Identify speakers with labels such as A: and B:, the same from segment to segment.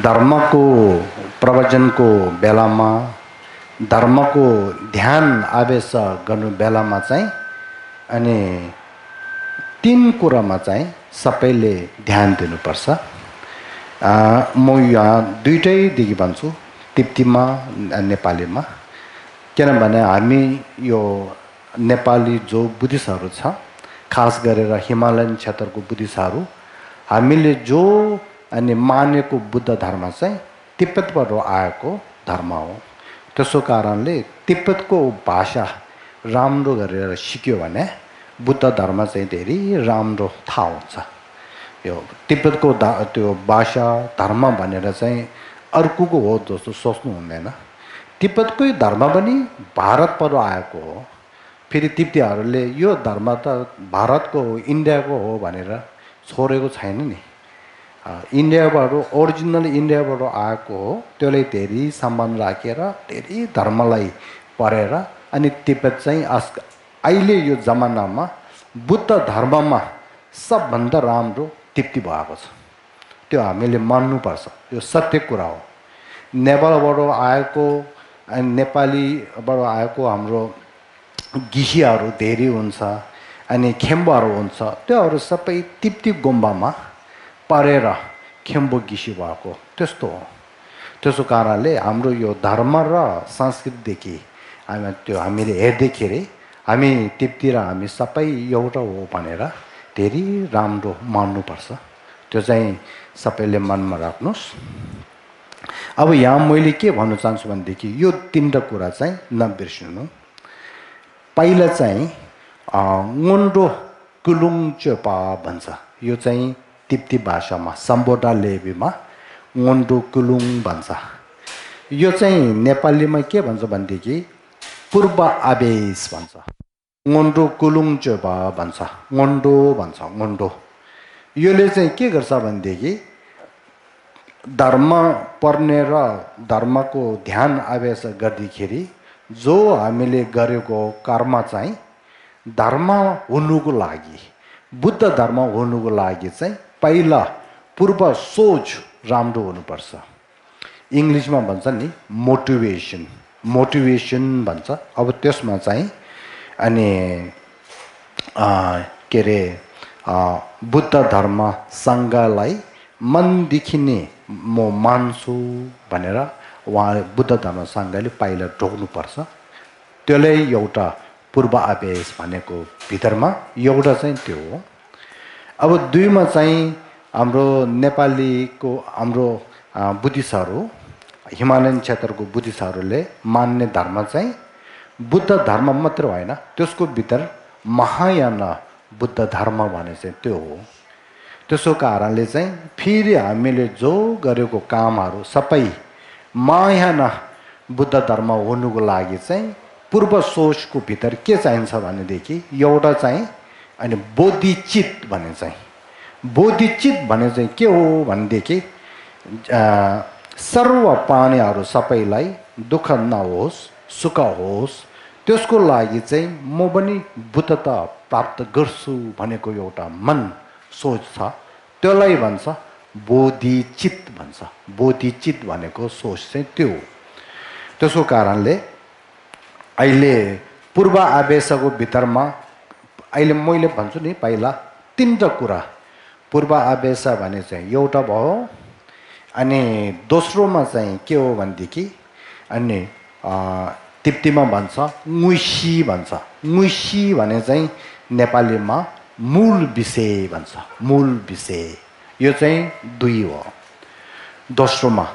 A: धर्मको प्रवचनको बेलामा धर्मको ध्यान आवेश गर्नु बेलामा चाहिँ अनि तीन कुरामा चाहिँ सबैले ध्यान दिनुपर्छ। म यहाँ दुईटैदेखि भन्छु, तिब्बतीमा नेपालीमा। किनभने हामी यो नेपाली जो बुद्धिस्टहरू छ, खास गरेर हिमालयन क्षेत्रको बुद्धिस्टहरू, हामीले जो अनि मानेको बुद्ध धर्म चाहिँ तिब्बतबाट आएको धर्म हो। त्यसो कारणले तिब्बतको भाषा राम्रो गरेर सिक्यो भने बुद्ध धर्म चाहिँ धेरै राम्रो थाहा हुन्छ। यो तिब्बतको त्यो भाषा धर्म भनेर चाहिँ अर्कोको हो जस्तो सोच्नु हुँदैन। तिब्बतकै धर्म पनि भारतबाट आएको हो। फेरि तिब्बतीहरूले यो धर्म त भारतको हो, इन्डियाको हो भनेर छोडेको छैन नि। इन्डियाबाट ओरिजिनल इन्डियाबाट आएको हो। त्यसले धेरै सम्मान राखेर धेरै धर्मलाई पढेर अनि तिब्बत चाहिँ अहिले यो जमानामा बुद्ध धर्ममा सबभन्दा राम्रो तिब्बती भएको छ। त्यो हामीले मान्नुपर्छ, यो सत्य कुरा हो। नेपालबाट आएको अनि नेपालीबाट आएको हाम्रो गिसीहरू धेरै हुन्छ अनि खेम्बाहरू हुन्छ। त्योहरू सबै तिब्बती गुम्बामा परेर खेम्बो गिसी भएको त्यस्तो हो। त्यसो कारणले हाम्रो यो धर्म र संस्कृतिदेखि हामीले हेर्दाखेरि हामी तिब्बती र हामी सबै एउटा हो भनेर धेरै राम्रो मान्नुपर्छ। त्यो चाहिँ सबैले मनमा राख्नुहोस्। अब यहाँ मैले के भन्न चाहन्छु भनेदेखि यो तीनवटा कुरा चाहिँ नबिर्सनु। पहिला चाहिँ ngondo kulung chepa भन्छ। यो चाहिँ तिब्बती भाषामा सम्बोधा लेबीमा ngondo kulung भन्छ। यो चाहिँ नेपालीमा के भन्छ भनेदेखि पूर्व आवेश भन्छ। ngondo kulung chepa भन्छ, ngondo भन्छ, ngondo। योले चाहिँ के गर्छ भनेदेखि धर्म पढ्ने र धर्मको ध्यान आवेश गर्दाखेरि जो हामीले गरेको कर्म चाहिँ धर्म हुनुको लागि, बुद्ध धर्म हुनुको लागि चाहिँ पहिला पूर्व सोच राम्रो हुनुपर्छ। इङ्ग्लिसमा भन्छ नि मोटिभेसन, मोटिभेसन भन्छ। अब त्यसमा चाहिँ अनि के अरे बुद्ध धर्म सङ्घलाई मनदेखि नै म मान्छु भनेर उहाँ बुद्ध धर्म सङ्घले पहिला ढोक्नुपर्छ। त्यसले एउटा पूर्व आवेश भनेको भित्रमा एउटा चाहिँ त्यो हो। अब दुईमा चाहिँ हाम्रो नेपालीको हाम्रो बुद्धिस्टहरू, हिमालयन क्षेत्रको बुद्धिस्टहरूले मान्ने धर्म चाहिँ बुद्ध धर्म मात्र होइन, त्यसको भित्र महायान बुद्ध धर्म भने चाहिँ त्यो हो। त्यसो कारणले चाहिँ फेरि हामीले जो गरेको कामहरू सबै महायान बुद्ध धर्म हुनुको लागि चाहिँ पूर्व सोचको भित्र के चाहिन्छ भनेदेखि एउटा चाहिँ अनि बोधिचित्त भने चाहिँ, बोधिचित्त भने चाहिँ के हो भनेदेखि सर्व प्राणीहरू सबैलाई दुःख नहोस्, सुख होस्, त्यसको लागि चाहिँ म पनि बुद्धता प्राप्त गर्छु भनेको एउटा मन सोच छ। त्यसलाई भन्छ बोधिचित्त भन्छ। बोधिचित्त भनेको सोच चाहिँ त्यो हो। त्यसको कारणले अहिले पूर्व आवेशको भित्रमा अहिले मैले भन्छु नि पहिला तीनवटा कुरा। पूर्व आवेश भने चाहिँ एउटा भयो। अनि दोस्रोमा चाहिँ के हो भनेदेखि अनि तिब्बतीमा भन्छ ङुसी भन्छ। ङुसी भने चाहिँ नेपालीमा मूल विषय भन्छ, मूल विषय। यो चाहिँ दुई हो दोस्रोमा।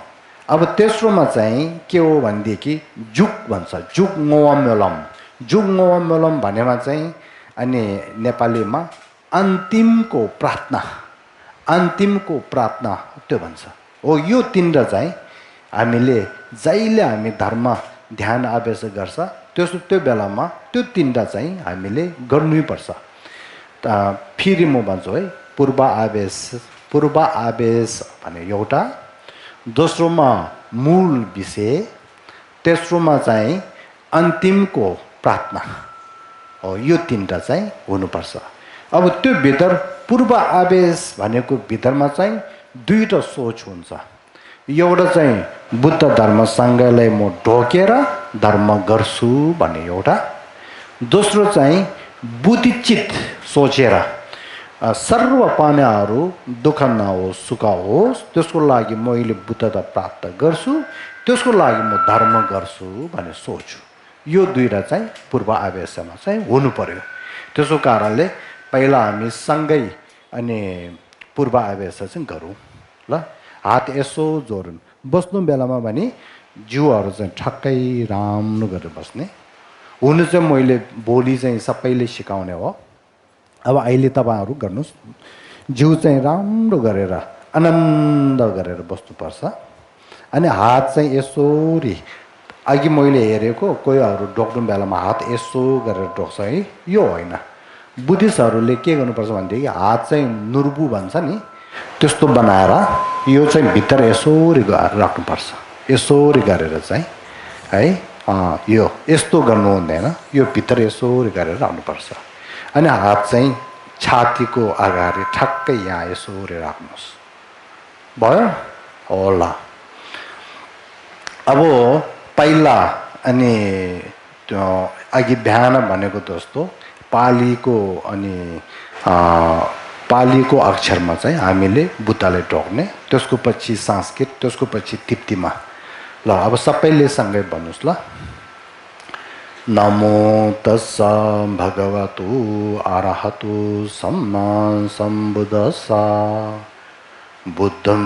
A: अब तेस्रोमा चाहिँ के हो भनेदेखि जुग भन्छ, जुग ngoammelam। जुग ngoammelam भनेमा चाहिँ अनि नेपालीमा अन्तिमको प्रार्थना, अन्तिमको प्रार्थना त्यो भन्छ हो। यो तीनवटा चाहिँ हामीले जहिले हामी धर्म ध्यान आवेश गर्छ त्यो बेलामा त्यो तीनवटा चाहिँ हामीले गर्नैपर्छ। फेरि म भन्छु है, पूर्व आवेश, पूर्व आवेश भने एउटा, दोस्रोमा मूल विषय, तेस्रोमा चाहिँ अन्तिमको प्रार्थना हो। यो तीनवटा चाहिँ हुनुपर्छ। अब त्यो भित्र पूर्व आवेश भनेको भित्रमा चाहिँ दुईवटा सोच हुन्छ। एउटा चाहिँ बुद्ध धर्मसँगलाई म ढोकेर धर्म गर्छु भन्ने एउटा, दोस्रो चाहिँ बुद्धिचित सोचेर सर्व पानीहरू दुःख नहोस् सुख होस् त्यसको लागि मैले बुद्धता प्राप्त गर्छु, त्यसको लागि म धर्म गर्छु भन्ने सोच्छु। यो दुईटा चाहिँ पूर्व आवेशमा चाहिँ हुनु पर्यो। त्यसको कारणले पहिला हामी सँगै अनि पूर्व आवेश चाहिँ गरौँ ल। हात यसो जोडौँ बस्नु बेलामा भने जिउहरू चाहिँ ठक्कै राम्रो गरेर बस्ने। हुनु चाहिँ मैले भोलि चाहिँ सबैले सिकाउने हो। अब अहिले तपाईँहरू गर्नुहोस्, जिउ चाहिँ राम्रो गरेर आनन्द गरेर बस्नुपर्छ। अनि हात चाहिँ यसोरी, अघि मैले हेरेको कोहीहरू ढोक्नु बेलामा हात यसो गरेर ढोक्छ है, यो होइन। बुद्धिस्टहरूले के गर्नुपर्छ भनेदेखि हात चाहिँ नुर्बु भन्छ नि, त्यस्तो बनाएर यो चाहिँ भित्र यसोरी राख्नुपर्छ, यसोरी गरेर चाहिँ है, यो यस्तो गर्नु हुँदैन, यो भित्र यसोरी गरेर राख्नुपर्छ। अनि हात चाहिँ छातीको अगाडि ठक्कै यहाँ यसोरी राख्नुहोस्, भयो होला। अब पहिला अनि त्यो अघि बिहान भनेको जस्तो पालीको अनि पालीको अक्षरमा चाहिँ हामीले बुद्धलाई ढोक्ने, त्यसको पछि संस्कृत, त्यसको पछि तिप्तीमा। ल अब सबैले सँगै भन्नुहोस् ल। नमो तस्स भगवतो अरहतो सम्मा सम्बुद्धस्स बुद्धं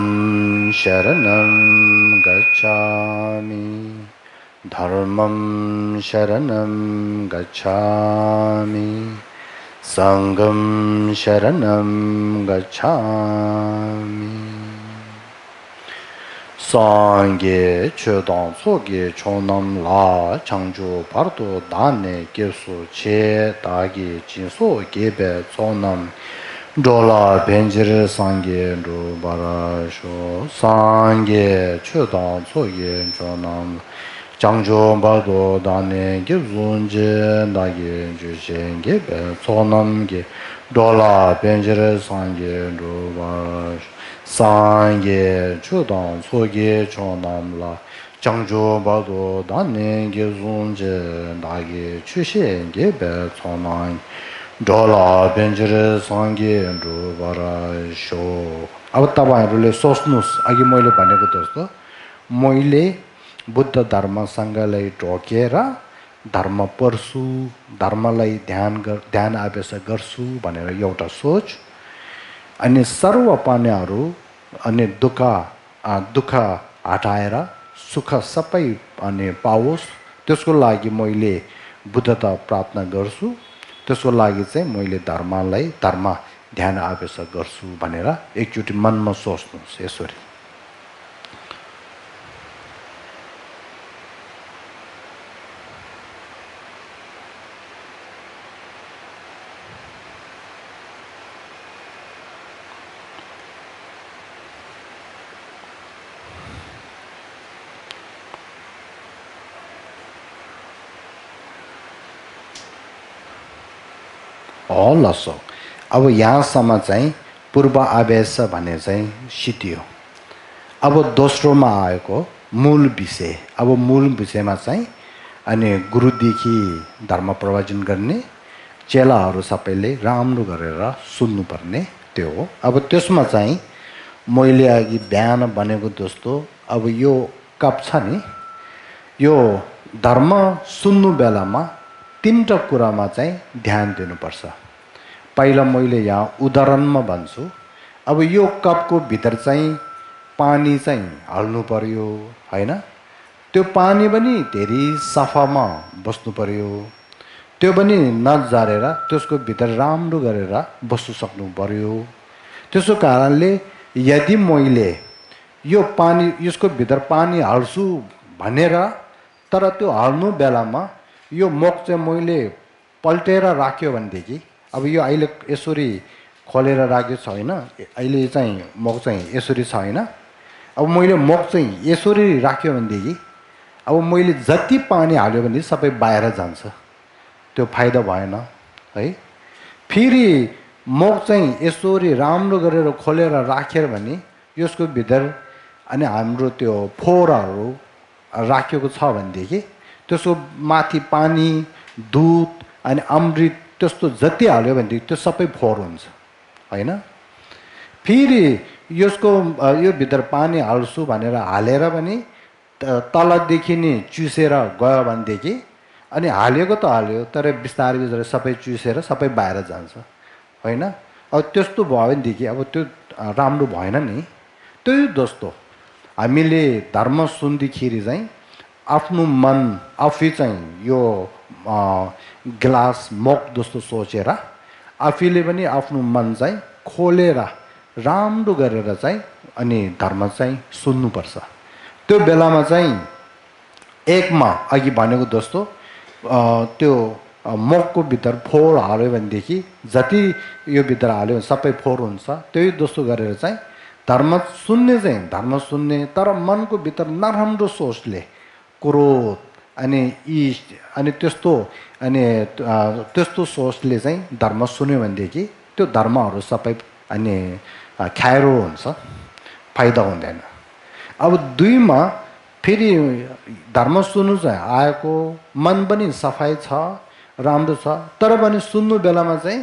A: शरणं गच्छामि धर्मं शरणं गच्छामि संघं शरणं गच्छामि। सांगे चोदां सोगे चोनम ला चंजो पार्तो दाने केसो चे तागे चिंसो गेबे चोनम डोला बेंजर सांगे रो बाराशो। सांगे चोदां सोगे चोनम चंजो पार्तो दाने केसो चे तागे चिंसो गेबे चोनम गे डोला बेंजर सांगे रो बाराशो। सांगे चुदां सोगे चोनम ला चंजो बादो दाने गे जुंजे दागे चुशेंगे बे चोनां डोला बेंजर सांगे रो बाराशो। अब तपाईहरुले सोच्नुस्, अघि मैले भनेको जस्तो मैले बुद्ध धर्मसँगलाई ढोकेर धर्म पढ्छु, धर्मलाई ध्यान आवेश गर्छु भनेर एउटा सोच। अनि सर्व पानीहरू अनि दुःख हटाएर सुख सबै अनि पाओस्, त्यसको लागि मैले बुद्धता प्रार्थना गर्छु, त्यसको लागि चाहिँ मैले धर्म ध्यान आवेश गर्छु भनेर एकचोटि मनमा सोच्नुहोस् यसरी। लसो अब यहाँसम्म चाहिँ पूर्व आवेश भने चाहिँ सिद्धियो। अब दोस्रोमा आएको मूल विषय, अब मूल विषयमा चाहिँ अनि गुरुदेखि धर्म प्रवचन गर्ने, चेलाहरू सबैले राम्रो गरेर सुन्नुपर्ने त्यो हो। अब त्यसमा चाहिँ मैले अघि बिहान भनेको जस्तो अब यो कप छ नि, यो धर्म सुन्नु बेलामा तीनटा कुरामा चाहिँ ध्यान दिनुपर्छ। पहिला मैले यहाँ उदाहरणमा भन्छु, अब यो कपको भित्र चाहिँ पानी चाहिँ हाल्नु पर्यो हैन, त्यो पानी पनि धेरै सफामा बस्नु पर्यो, त्यो पनि नजारेर त्यसको भित्र राम्रो गरेर बस्नु सक्नु पर्यो। त्यसो कारणले यदि मैले यो पानी यसको भित्र पानी हाल्छु भनेर तर त्यो हाल्नु बेलामा यो मुख चाहिँ मैले पल्टेर राख्यो भनेदेखि, अब यो अहिले यसरी खोलेर राखेको छ हैन, अहिले चाहिँ मुख चाहिँ यसरी छ हैन, अब मैले मुख चाहिँ यसरी राख्यो भनेदेखि अब मैले जति पानी हाल्यो भने सबै बाहिर जान्छ, त्यो फाइदा भएन है। फेरि मुख चाहिँ यसरी राम्रो गरेर खोलेर राखेर भने यसको भित्र अनि हाम्रो त्यो फोहोरहरू राखेको छ भनेदेखि त्यसको माथि पानी दुध अनि अमृत त्यस्तो जति हाल्यो भनेदेखि त्यो सबै फोहोर हुन्छ होइन। फेरि यसको यो भित्र पानी हाल्छु भनेर हालेर पनि तलदेखि नि चुसेर गयो भनेदेखि अनि हालेको त हाल्यो तर बिस्तारै बिस्तारै सबै चुसेर सबै बाहिर जान्छ होइन। अब त्यस्तो भयो भनेदेखि अब त्यो राम्रो भएन नि। त्यही जस्तो हामीले धर्म सुन्दाखेरि चाहिँ आफ्नो मन आफै चाहिँ यो ग्लास मग जस्तो सोचेर आफैले पनि आफ्नो मन चाहिँ खोलेर राम्रो गरेर चाहिँ अनि धर्म चाहिँ सुन्नुपर्छ। त्यो बेलामा चाहिँ एकमा अघि भनेको जस्तो त्यो मगको भित्र फोहोर हाल्यो भनेदेखि जति यो भित्र हाल्यो भने सबै फोहोर हुन्छ। त्यही जस्तो गरेर चाहिँ धर्म सुन्ने तर मनको भित्र नराम्रो सोचले क्रोध अनि इष्ट अनि त्यस्तो सोचले चाहिँ धर्म सुन्यो भनेदेखि त्यो धर्महरू सबै अनि खाइरो हुन्छ, फाइदा हुँदैन। अब दुईमा फेरि धर्म सुन्नु चाहिँ आएको मन पनि सफाइ छ राम्रो छ तर पनि सुन्नु बेलामा चाहिँ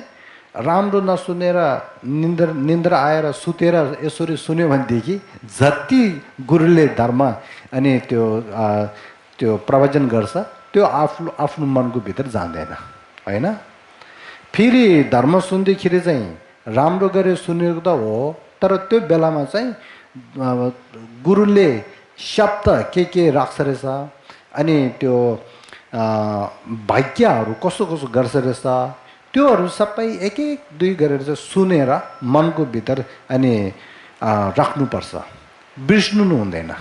A: राम्रो नसुनेर निन्द्रा आएर सुतेर यसरी सुन्यो भनेदेखि जति गुरुले धर्म अनि त्यो प्रवचन गर्छ त्यो आफ्नो मनको भित्र जाँदैन होइन। फेरि धर्म सुन्दाखेरि चाहिँ राम्रो गरेर सुनेको त हो तर त्यो बेलामा चाहिँ गुरुले शब्द के राख्छ रहेछ अनि त्यो वाक्यहरू कस्तो गर्छ रहेछ त्योहरू सबै एक दुई गरेर चाहिँ सुनेर मनको भित्र अनि राख्नुपर्छ, बिर्स्नु हुँदैन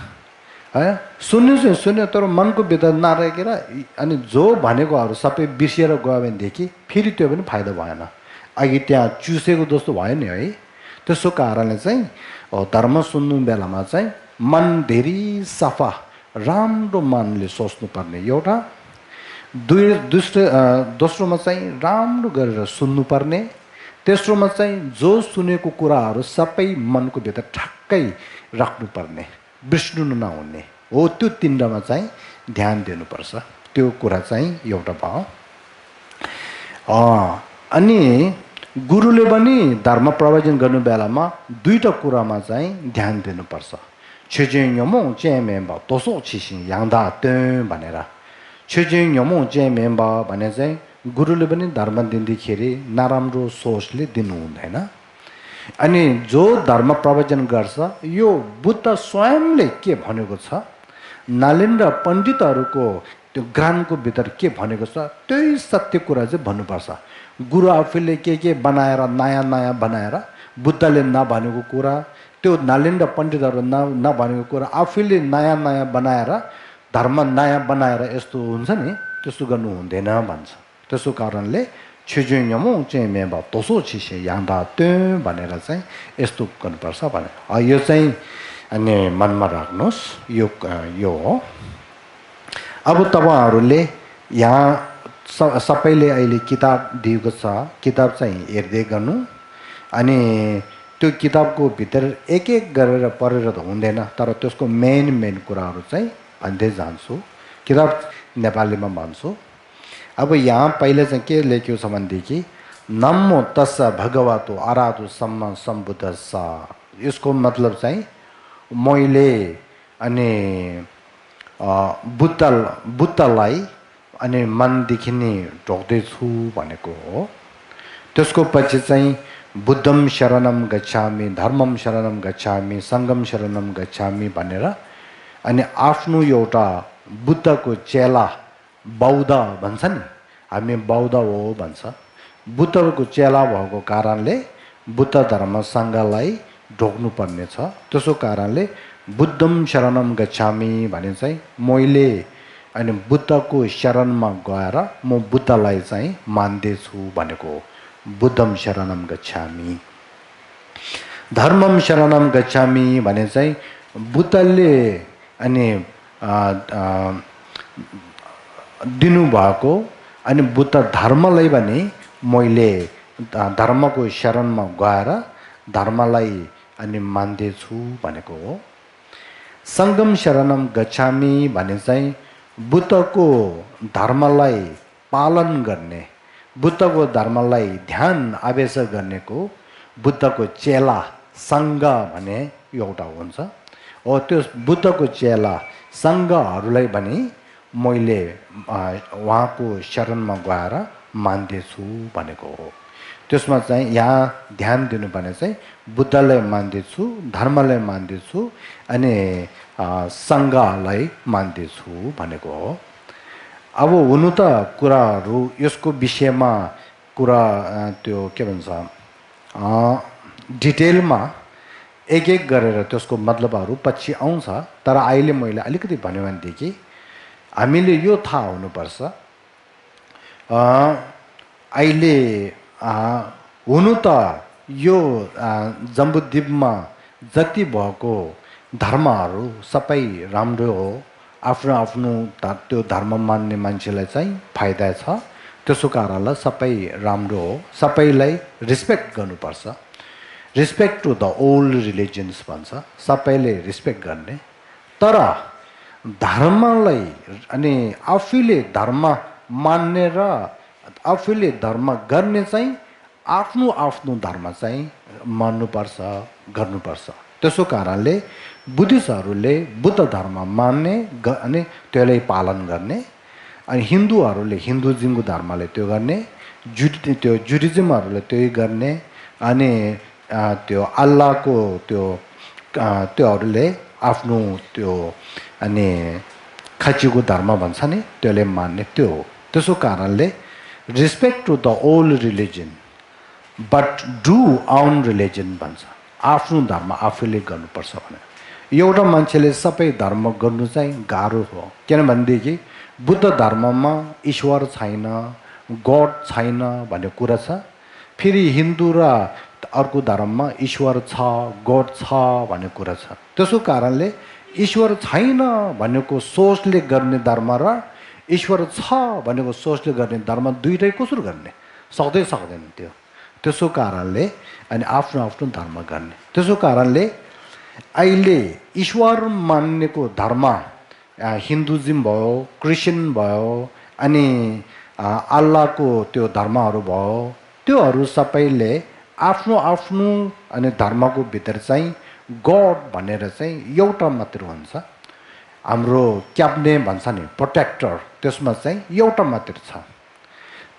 A: है। सुन्यो तर मनको भित्र नराखेर अनि जो भनेकोहरू सबै बिर्सिएर गयो भनेदेखि फेरि त्यो पनि फाइदा भएन, अघि त्यहाँ चुसेको जस्तो भयो नि है। त्यसो कारणले चाहिँ धर्म सुन्नु बेलामा चाहिँ मन धेरै सफा राम्रो मनले सोच्नुपर्ने एउटा, दोस्रोमा चाहिँ राम्रो गरेर सुन्नुपर्ने, तेस्रोमा चाहिँ जो सुनेको कुराहरू सबै मनको भित्र ठ्याक्कै राख्नुपर्ने, बिर्स्नु नहुने हो। त्यो तिनवटामा चाहिँ ध्यान दिनुपर्छ। त्यो कुरा चाहिँ एउटा भयो। अनि गुरुले पनि धर्म प्रवचन गर्नु बेलामा दुईवटा कुरामा चाहिँ ध्यान दिनुपर्छ। छेजेङमो चेमेम्बा तोसो छिसिङ याङदा त्यो भनेर छेजेङमो चेमेम्बा भने चाहिँ गुरुले पनि धर्म दिँदाखेरि नराम्रो सोचले दिनु हुँदैन। अनि जो धर्म प्रवचन गर्छ यो बुद्ध स्वयंले के भनेको छ, नलेन्द्र पण्डितहरूको त्यो ज्ञानको भित्र के भनेको छ त्यही सत्य कुरा चाहिँ भन्नुपर्छ। गुरु आफूले के बनाएर नयाँ बनाएर बुद्धले नभनेको कुरा, त्यो नलेन्द्र पण्डितहरू नभनेको कुरा आफूले नयाँ बनाएर धर्म नयाँ बनाएर यस्तो हुन्छ नि त्यस्तो गर्नु हुँदैन भन्छ। त्यसो कारणले छिजुङमो चाहिँ मेबा तोसो छिसे याङदा त्यो भनेर चाहिँ यस्तो गर्नुपर्छ भने यो चाहिँ अनि मनमा राख्नुहोस्। यो हो। अब तपाईहरूले यहाँ सबैले अहिले किताब दिएको छ, किताब चाहिँ हेर्दै गर्नु। अनि त्यो किताबको भित्र एक गरेर पढेर त हुँदैन तर त्यसको मेन कुराहरू चाहिँ भन्दै जान्छु। किताब नेपालीमा भन्छु। अब यहाँ पहिला चाहिँ के लेख्यो छ भनेदेखि नमो तस्स भगवतो अराधो सम्म सम्बुद्धस्स। यसको मतलब चाहिँ मैले अनि बुद्धलाई अनि मनदेखि नै ढोक्दैछु भनेको हो। त्यसको पछि चाहिँ बुद्धम शरणम गच्छामि, धर्मम शरणम गच्छामि, सङ्गम शरणम गच्छामि भनेर अनि आफ्नो एउटा बुद्धको चेला बौद्ध भन्छ नि, हामी बौद्ध हो भन्छ। बुद्धको चेला भएको कारणले बुद्ध धर्म सङ्घलाई ढोक्नु पर्ने छ। त्यसो कारणले बुद्धम शरणम गच्छामि भने चाहिँ मैले अनि बुद्धको शरणमा गएर म बुद्धलाई चाहिँ मान्दैछु भनेको हो। बुद्धम शरणम गच्छामि। धर्मम शरणम गच्छामि भने चाहिँ बुद्धले अनि दिनुभएको अनि बुद्ध धर्मलाई पनि मैले धर्मको शरणमा गएर धर्मलाई अनि मान्दैछु भनेको हो। सङ्गम शरणम गच्छामी भने चाहिँ बुद्धको धर्मलाई पालन गर्ने, बुद्धको धर्मलाई ध्यान आवेश गर्नेको बुद्धको चेला सङ्घ भने एउटा हुन्छ। हो त्यो बुद्धको चेला सङ्घहरूलाई भने मैले उहाँको शरणमा गएर मान्दैछु भनेको हो। त्यसमा चाहिँ यहाँ ध्यान दिनुपर्ने चाहिँ बुद्धलाई मान्दैछु, धर्मलाई मान्दैछु अनि सङ्घलाई मान्दैछु भनेको हो। अब हुनु त कुराहरू यसको विषयमा कुरा त्यो के भन्छ डिटेलमा एक एक गरेर त्यसको मतलबहरू पछि आउँछ। तर अहिले मैले अलिकति भन्यो भनेदेखि हामीले यो थाहा हुनुपर्छ, अहिले हुनु त यो जम्बुद्वीपमा जति भएको धर्महरू सबै राम्रो हो। आफ्नो आफ्नो त्यो धर्म मान्ने मान्छेलाई चाहिँ फाइदा छ, त्यसो कारणले सबै राम्रो हो, सबैलाई रिस्पेक्ट गर्नुपर्छ। Respect to the old religions भन्छ, सबैले रिस्पेक्ट गर्ने। तर धर्मलाई अनि आफूले धर्म मान्ने र आफूले धर्म गर्ने चाहिँ आफ्नो आफ्नो धर्म चाहिँ मान्नुपर्छ, गर्नुपर्छ। त्यसो कारणले बुद्धिस्टहरूले बुद्ध धर्म मान्ने अनि त्यसलाई पालन गर्ने, अनि हिन्दूहरूले हिन्दुज्मको धर्मले त्यो गर्ने, त्यो जुडिज्महरूले त्यही गर्ने, अनि त्यो अल्लाहको त्योहरूले आफ्नो त्यो अनि खचीको धर्म भन्छ नि त्यसले मान्ने त्यो हो। त्यसो कारणले respect to the old religion but do own religion भन्छ। आफ्नो धर्म आफूले गर्नुपर्छ भने एउटा मान्छेले सबै धर्म गर्नु चाहिँ गाह्रो हो। किनभनेदेखि बुद्ध धर्ममा ईश्वर छैन, गड छैन भन्ने कुरा छ। फेरि हिन्दू र अर्को धर्ममा ईश्वर छ, गड छ भन्ने कुरा छ। त्यसो कारणले ईश्वर छैन भनेको सोचले गर्ने धर्म र ईश्वर छ भनेको सोचले गर्ने धर्म दुईटै कसरी गर्ने, सक्दैन त्यो। त्यसो कारणले अनि आफ्नो आफ्नो धर्म गर्ने। त्यसो कारणले अहिले ईश्वर मान्नेको धर्म हिन्दुज्म भयो, क्रिस्चियन भयो, अनि अल्लाहको त्यो धर्महरू भयो, त्योहरू सबैले आफ्नो आफ्नो अनि धर्मको भित्र चाहिँ गड भनेर चाहिँ एउटा मात्र हुन्छ। हाम्रो क्याप्ने भन्छ नि प्रोटेक्टर, त्यसमा चाहिँ एउटा मात्र छ।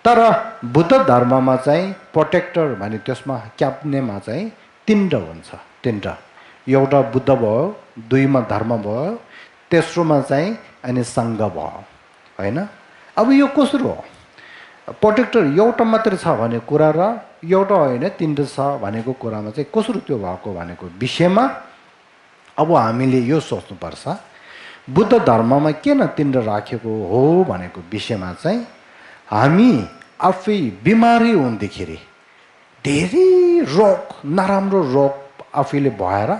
A: तर बुद्ध धर्ममा चाहिँ प्रोटेक्टर भने त्यसमा क्याप्नेमा चाहिँ तीनवटा हुन्छ। तीनवटा, एउटा बुद्ध भयो, दुईमा धर्म भयो, तेस्रोमा चाहिँ अनि सङ्घ भयो, होइन। अब यो कसरी हो? प्रोटेक्टर एउटा मात्र छ भन्ने कुरा र एउटा होइन तीनवटा छ भनेको कुरामा चाहिँ कसरी त्यो भएको भनेको विषयमा अब हामीले यो सोच्नुपर्छ। बुद्ध धर्ममा किन तीनवटा राखेको हो भनेको विषयमा चाहिँ हामी आफै बिमारी हुँदाखेरि धेरै रोग, नराम्रो रोग आफैले भएर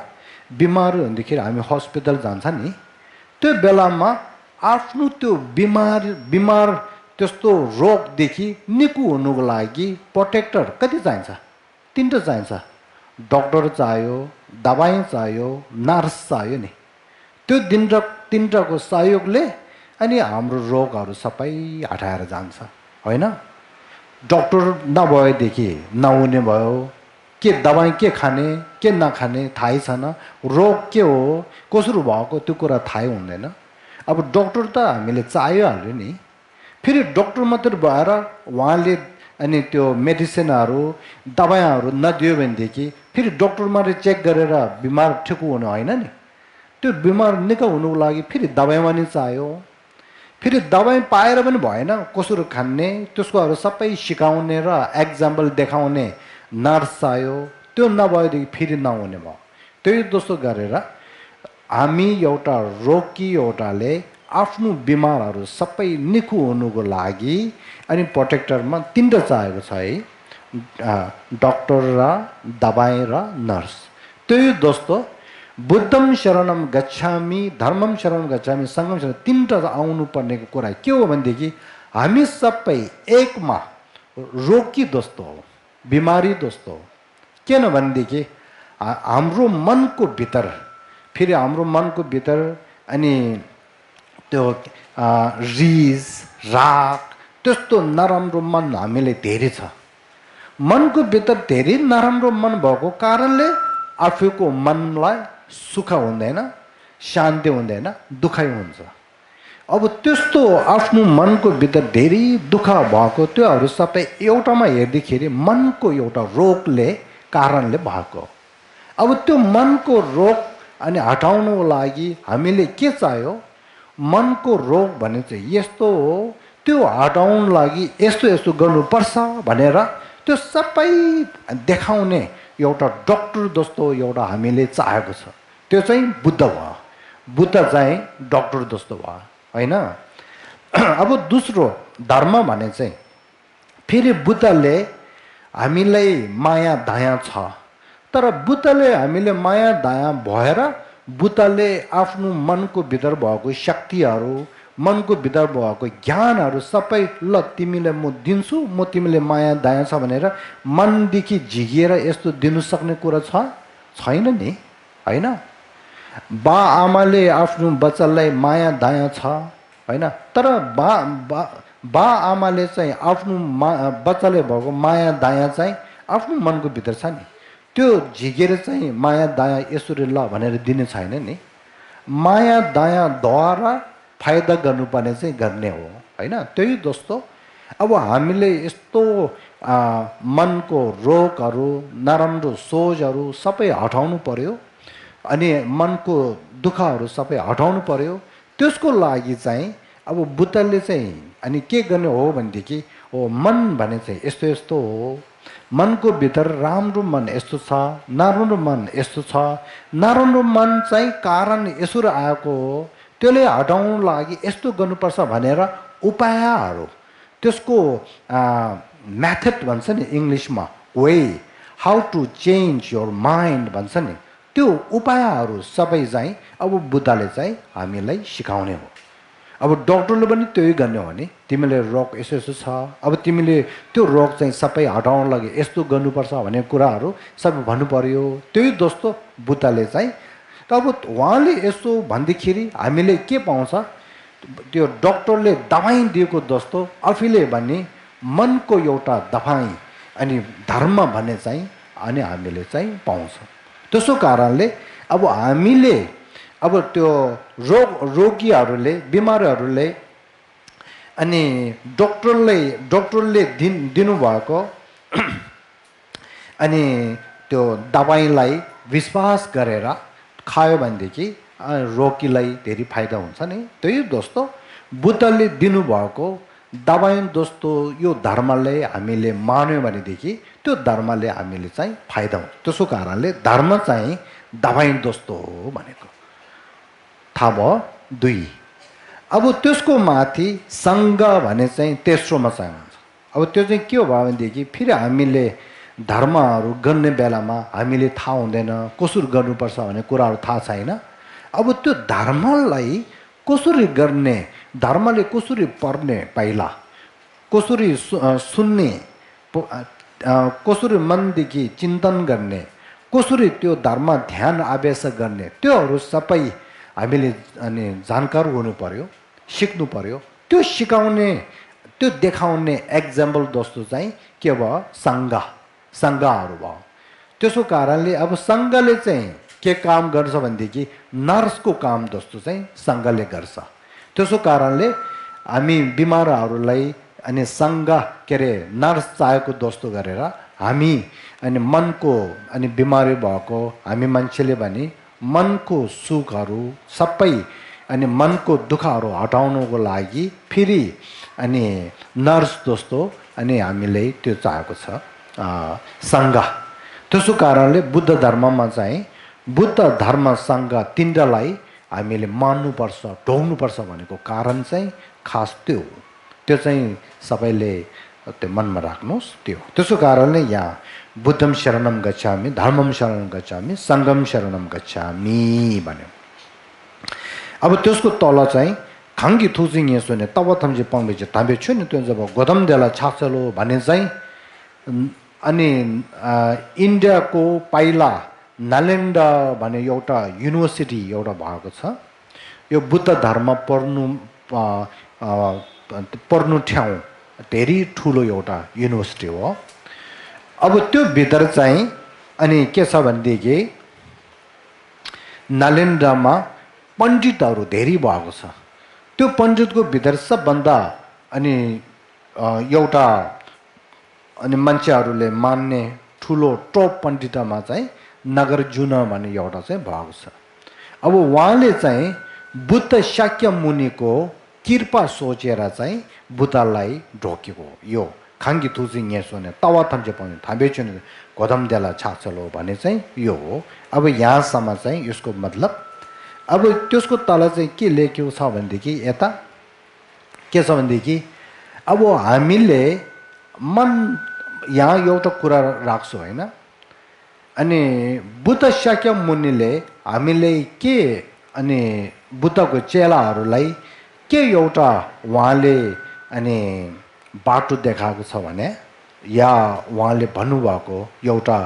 A: बिमारी हुँदाखेरि हामी हस्पिटल जान्छ नि, त्यो बेलामा आफ्नो त्यो बिमार त्यस्तो रोगदेखि निको हुनुको लागि प्रोटेक्टर कति चाहिन्छ? तीनवटा चाहिन्छ। डक्टर चाहियो, दबाई चाहियो, नर्स चाहियो नि। त्यो तीनवटाको सहयोगले अनि हाम्रो रोगहरू सबै हटाएर जान्छ, होइन। डक्टर नभएदेखि नहुने भयो, के दबाई के खाने के नखाने थाहै छैन, रोग के हो कसरी भएको त्यो कुरा थाहै हुँदैन। अब डक्टर त हामीले चाहिहाल्यो नि। फेरि डक्टर मात्र भएर उहाँले अनि त्यो मेडिसिनहरू दबाईहरू नदियो भनेदेखि फेरि डक्टर मात्रै चेक गरेर बिमार ठिक हुनु होइन नि। त्यो बिमार निको हुनुको लागि फेरि दबाई पनि चाहियो। फेरि दबाई पाएर पनि भएन, कसरी खाने त्यसकोहरू सबै सिकाउने र एक्जाम्पल देखाउने नर्स चाहियो। त्यो नभएदेखि फेरि नहुने भयो। त्यही जस्तो गरेर हामी एउटा रोगी एउटाले आफ्नो बिमारहरू सबै निको हुनुको लागि अनि प्रोटेक्टरमा तीनवटा चाहिएको छ है, डक्टर र दबाई र नर्स। त्यही जस्तो बुद्धम शरणम गच्छामी, धर्मम शरणम गच्छामी, सङ्गम शरण तीनवटा आउनु पर्नेको कुरा के हो भनेदेखि हामी सबै एकमा रोगी जस्तो हो, बिमारी जस्तो हो। किनभनेदेखि हाम्रो मनको भित्र फेरि हाम्रो मनको भित्र अनि त्यो रिस राग त्यस्तो नराम्रो मन हामीले धेरै छ मनको भित्र धेरै नराम्रो मन भएको कारणले आफूको मनलाई सुख हुँदैन शान्ति हुँदैन दुखाइ हुन्छ अब त्यस्तो आफ्नो मनको भित्र धेरै दुःख भएको त्योहरू सबै एउटामा हेर्दाखेरि मनको एउटा रोगले कारणले भएको अब त्यो मनको रोग अनि हटाउनको लागि हामीले के चाहियो मनको रोग भने चाहिँ यस्तो हो त्यो हटाउन लागि यस्तो यस्तो गर्नुपर्छ भनेर त्यो सबै देखाउने एउटा डक्टर जस्तो एउटा हामीले चाहेको छ त्यो चाहिँ बुद्ध भयो बुद्ध चाहिँ डक्टर जस्तो भयो हैन अब दोस्रो धर्म भने चाहिँ फेरि बुद्धले हामीलाई माया दया छ तर बुद्धले हामीले माया दया भएर बुद्धले आफ्नो मनको भित्र भएको शक्तिहरू मनको भित्र भएको ज्ञानहरू सबै ल तिमीलाई म दिन्छु म तिमीले माया दया छ भनेर मनदेखि झिकिएर यस्तो दिनु सक्ने कुरा छैन नि हैन बा आमाले आफ्नो बच्चालाई माया दया छ हैन तर बा आमाले चाहिँ आफ्नो बच्चाले भएको माया दया चाहिँ आफ्नो मनको भित्र छ नि त्यो झिकेर चाहिँ माया दया यसरी ल भनेर दिने छैन नि माया दयाद्वारा फाइदा गर्नुपर्ने चाहिँ गर्ने हो हैन त्यही जस्तो अब हामीले यस्तो मनको रोगहरू नराम्रो सोचहरू सबै हटाउनु पर्यो अनि मनको दुःखहरू सबै हटाउनु पर्यो त्यसको लागि चाहिँ अब बुद्धले चाहिँ अनि के गर्ने हो भनेदेखि हो मन भने चाहिँ यस्तो यस्तो हो मनको भित्र राम्रो मन यस्तो छ नराम्रो मन यस्तो छ नराम्रो मन चाहिँ कारण यसरी आएको हो त्यसले हटाउन लागि यस्तो गर्नुपर्छ भनेर उपायहरू त्यसको मेथड भन्छ नि इङ्ग्लिसमा way how to change your mind भन्छ नि त्यो उपायहरू सबै चाहिँ अब बुद्धले चाहिँ हामीलाई सिकाउने हो अब डक्टरले पनि त्यही गर्ने हो नि तिमीले रोग यसो यसो छ अब तिमीले त्यो रोग चाहिँ सबै हटाउन लागि यस्तो गर्नुपर्छ भन्ने कुराहरू सबै भन्नु पर्यो त्यही जस्तो बुद्धले चाहिँ तब उहाँले यसो भन्दाखेरि हामीले के पाउँछ त्यो डक्टरले दबाई दिएको जस्तो आफूले भन्ने मनको एउटा दबाई अनि धर्म भन्ने चाहिँ अनि हामीले चाहिँ पाउँछ त्यसो कारणले अब हामीले अब त्यो रोगीहरूले बिमारीहरूले अनि डक्टरले दिनुभएको अनि त्यो दबाईलाई विश्वास गरेर खायो भनेदेखि रोगीलाई धेरै फाइदा हुन्छ नि त्यही जस्तो बुद्धले दिनुभएको दबाई जस्तो यो धर्मले हामीले मान्यो भनेदेखि त्यो धर्मले हामीले चाहिँ फाइदा हुन्छ त्यसो कारणले धर्म चाहिँ दबाई जस्तो हो भनेको थाहा भयो 2 अब त्यसको माथि सङ्घ भने चाहिँ तेस्रोमा चाहिँ हुन्छ अब त्यो चाहिँ के हो भनेदेखि फेरि हामीले धर्महरू गर्ने बेलामा हामीले थाहा हुँदैन कसरी गर्नुपर्छ भन्ने कुराहरू थाहा छैन अब त्यो धर्मलाई कसरी गर्ने धर्मले कसरी पढ्ने पहिला कसरी सुन्ने कसरी मनदेखि चिन्तन गर्ने कसरी त्यो धर्म ध्यान अभ्यास गर्ने त्योहरू सबै हामीले अनि जानकार हुनु पर्यो सिक्नु पर्यो त्यो सिकाउने त्यो देखाउने एक्जाम्पल जस्तो चाहिँ के भयो सङ्घहरू भयो त्यसो कारणले अब सङ्घले चाहिँ के काम गर्छ भनेदेखि नर्सको काम जस्तो चाहिँ सङ्घले गर्छ त्यसो कारणले हामी बिमारहरूलाई अनि सङ्घ के अरे नर्स चाहेको जस्तो गरेर हामी अनि मनको अनि बिमारी भएको हामी मान्छेले भने मनको सुखहरू सबै अनि मनको दुःखहरू हटाउनको लागि फेरि अनि नर्स जस्तो अनि हामीले त्यो चाहेको छ सङ्घ त्यसो कारणले बुद्ध धर्ममा चाहिँ बुद्ध धर्म सङ्घ तिनलाई हामीले मान्नुपर्छ ढोग्नुपर्छ भनेको कारण चाहिँ खास त्यो हो त्यो चाहिँ सबैले त्यो मनमा राख्नुहोस् त्यो त्यसो कारणले यहाँ बुद्धम शरणम गच्छामि धर्मम शरणम गच्छामि सङ्घम शरणम गच्छामि भन्यो अब त्यसको तल चाहिँ खाङ्गी थुजिङ यसो नि तब थम्जे पङ्बे चाहिँ थाम्बे छु नि त्यो जब गोदम देला छाचलो भने चाहिँ अनि इन्डियाको पहिला नालन्दा भन्ने एउटा युनिभर्सिटी एउटा भएको छ। यो बुद्ध धर्म पढ्नु ठाउँ धेरै ठुलो एउटा युनिभर्सिटी हो। अब त्यो भित्र चाहिँ अनि के छ भनेदेखि नालन्दामा पण्डितहरू धेरै भएको छ। त्यो पण्डितको भित्र सबभन्दा अनि एउटा अनि मान्छेहरूले मान्ने ठुलो टप पण्डितमा चाहिँ नागार्जुन भन्ने एउटा चाहिँ भएको छ। अब उहाँले चाहिँ बुद्ध शाक्य मुनिको कृपा सोचेर चाहिँ बुद्धलाई ढोकेको यो खाङ्गी थुसिङ यसोने तवा थम्चे पाउने थाबेचुने गोदम देला छाचलो भने चाहिँ यो हो। अब यहाँसम्म चाहिँ यसको मतलब अब त्यसको तल चाहिँ के लेखेको छ भनेदेखि यता के छ भनेदेखि अब हामीले मन यहाँ एउटा कुरा राख्छौँ होइन। अनि बुद्ध शाक्य मुनिले हामीले के अनि बुद्धको चेलाहरूलाई के एउटा उहाँले अनि बाटो देखाएको छ भने या उहाँले भन्नुभएको एउटा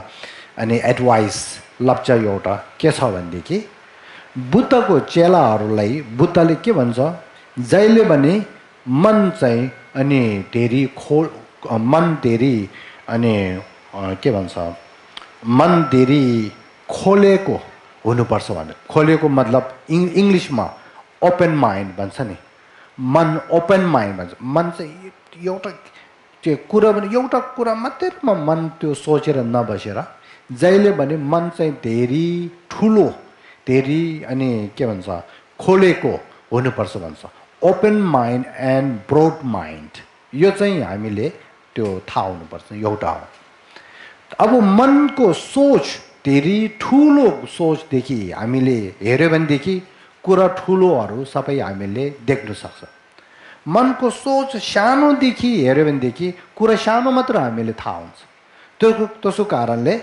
A: अनि एडभाइस लप्चा एउटा के छ भनेदेखि बुद्धको चेलाहरूलाई बुद्धले के भन्छ जहिले पनि मन चाहिँ अनि धेरै मन धेरै अनि के भन्छ मन धेरै खोलेको हुनुपर्छ भने खोलेको मतलब इङ्ग्लिसमा ओपन माइन्ड भन्छ नि। मन ओपन माइन्ड भन्छ। मन चाहिँ एउटा त्यो कुरा पनि एउटा कुरा मात्रमा मन त्यो सोचेर नबसेर जहिले पनि मन चाहिँ धेरै ठुलो धेरै अनि के भन्छ खोलेको हुनुपर्छ भन्छ। Open mind and broad mind यो चाहिँ हामीले त्यो थाहा हुनुपर्छ एउटा हो। अब मनको सोच धेरै ठुलो सोचदेखि हामीले हेऱ्यो भनेदेखि कुरा ठुलोहरू सबै हामीले देख्न सक्छ। मनको सोच सानोदेखि हेऱ्यो भनेदेखि कुरा सानो मात्र हामीले थाहा हुन्छ। त्यसको कारणले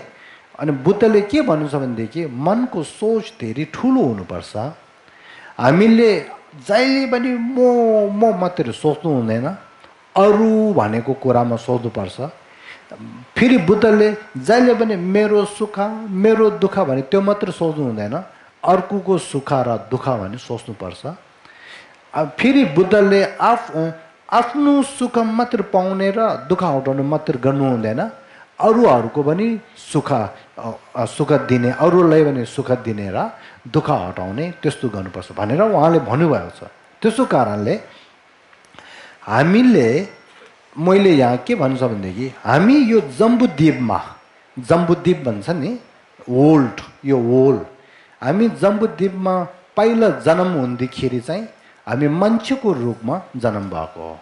A: अनि बुद्धले के भन्नुहुन्छ भनेदेखि मनको सोच धेरै ठुलो हुनुपर्छ। हामीले जहिले पनि म मात्रै सोच्नु हुँदैन, अरू भनेको कुरामा सोच्नुपर्छ। फेरि बुद्धले जहिले पनि मेरो सुख मेरो दुःख भने त्यो मात्र सोच्नु हुँदैन, अर्कोको सुख र दुःख भने सोच्नुपर्छ। फेरि बुद्धले आफ्नो सुख मात्र पाउने र दुःख हटाउनु मात्र गर्नु हुँदैन, अरूहरूको पनि सुख दिने, अरूलाई पनि सुख दिने र दुःख हटाउने त्यस्तो गर्नुपर्छ भनेर उहाँले भन्नुभएको छ। त्यसो कारणले हामीले मैले यहाँ के भन्छु भनेदेखि हामी यो जम्बुद्वीपमा जम्बुद्वीप भन्छ नि वर्ल्ड यो वर्ल्ड हामी जम्बुद्वीपमा पहिला जन्म हुँदाखेरि चाहिँ हामी मान्छेको रूपमा जन्म भएको हो।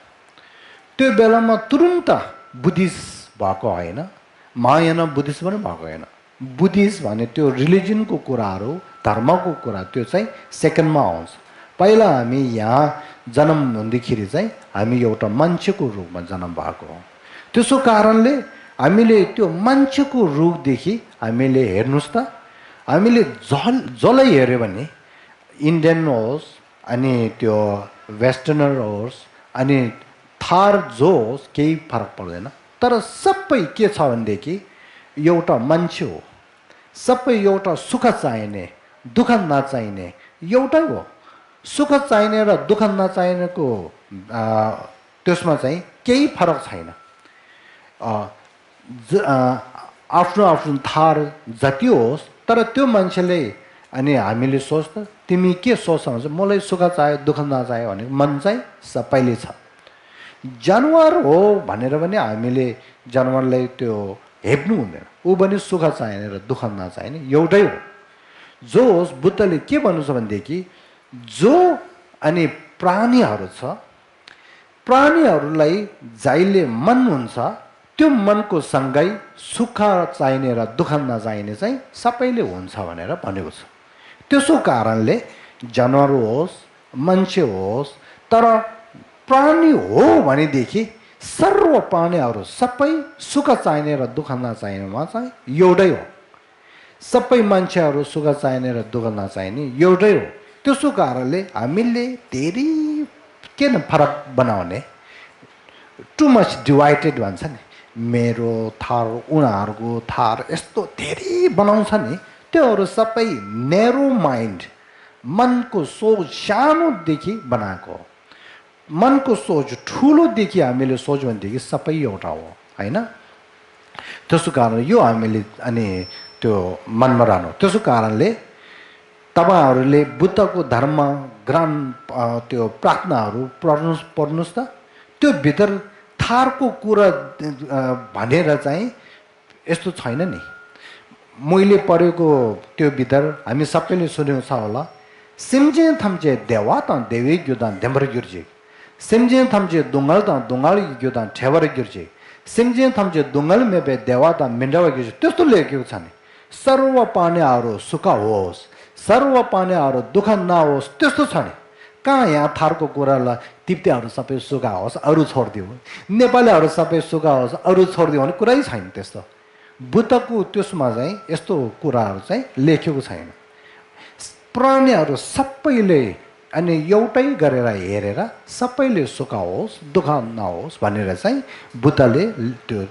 A: त्यो बेलामा तुरुन्त बुद्धिस्ट भएको होइन, महायान बुद्धिस्ट पनि भएको होइन। बुद्धिस्ट भने त्यो रिलिजनको कुराहरू धर्मको कुरा त्यो चाहिँ सेकेन्डमा आउँछ। पहिला हामी यहाँ जन्म हुँदाखेरि चाहिँ हामी एउटा मान्छेको रूपमा जन्म भएको हो। त्यसो कारणले हामीले त्यो मान्छेको रूपदेखि हामीले हेर्नुहोस् त, हामीले जसलाई हेऱ्यो भने इन्डियन होस् अनि त्यो वेस्टर्नर होस् अनि थार जो होस् केही फरक पर्दैन। तर सबै के छ भनेदेखि एउटा मान्छे हो, सबै एउटा सुख चाहिने दुःख नचाहिने एउटै हो। सुख चाहिने र दुःख नचाहिनेको त्यसमा चाहिँ केही फरक छैन। आफ्नो आफ्नो थार जति होस्, तर त्यो मान्छेले अनि हामीले सोच्छ तिमी के सोच्छ भन्छ मलाई सुख चाहियो दुःख नचाह्यो भने मन चाहिँ सबैले छ। जनावर हो भनेर पनि हामीले जनावरलाई त्यो हेप्नु हुँदैन, ऊ पनि सुख चाहिने र दुःख नचाहिने एउटै हो। जो होस् बुद्धले के भन्नु छ भनेदेखि जो अनि प्राणीहरू छ, प्राणीहरूलाई जहिले मन हुन्छ त्यो मनको सँगै सुख चाहिने र दुःख नचाहिने चाहिँ सबैले हुन्छ भनेर भनेको छ। त्यसो कारणले जनावर होस् मान्छे होस्, तर प्राणी हो भनेदेखि सर्व प्राणीहरू सबै सुख चाहिने र दुःख नचाहिनेमा चाहिँ एउटै हो। सबै मान्छेहरू सुख चाहिने र दुःख नचाहिने एउटै हो। त्यसो कारणले हामीले धेरै किन फरक बनाउने, टु मच डिभाइडेड भन्छ नि, मेरो थार उनीहरूको थार यस्तो धेरै बनाउँछ नि, त्योहरू सबै नेरो माइन्ड मनको सोच सानोदेखि बनाएको हो मनको सोच ठुलोदेखि हामीले सोच्यो भनेदेखि सबै एउटा हो होइन त्यसो कारण यो हामीले अनि त्यो मनमा राख्नु त्यसो कारणले तपाईहरुले बुद्धको धर्म ग्राम त्यो प्रार्थनाहरू पढ्नुस् त त्यो भित्र थारको कुरा भनेर चाहिँ यस्तो छैन नि मैले पढेको त्यो भित्र हामी सबैले सुनेको छ होला सिमजे थम्चे देवा त देवी ग्योदान देमर गिर्जे सिमजे थम्चे दुंगल त दुंगल ग्योदान ठेवर गिर्जे सिमजे थम्चे दुंगल मेबे देवा त मिन्डवा गिर्जे त्यस्तो लेखेको छ नि सर्व पानीहरू सुख होस् सर्व पानीहरू दुःख नहोस् त्यस्तो छ नि कहाँ यहाँ थारको कुरालाई तिप्तेहरू सबै सुखा होस् अरू छोडिदियो नेपालीहरू सबै सुखा होस् अरू छोडिदियो भने कुरै छैन त्यस्तो बुद्धको त्यसमा चाहिँ यस्तो कुराहरू चाहिँ लेखेको छैन प्राणीहरू सबैले अनि एउटै गरेर हेरेर सबैले सुख होस् दुःख नहोस् भनेर चाहिँ बुद्धले त्यो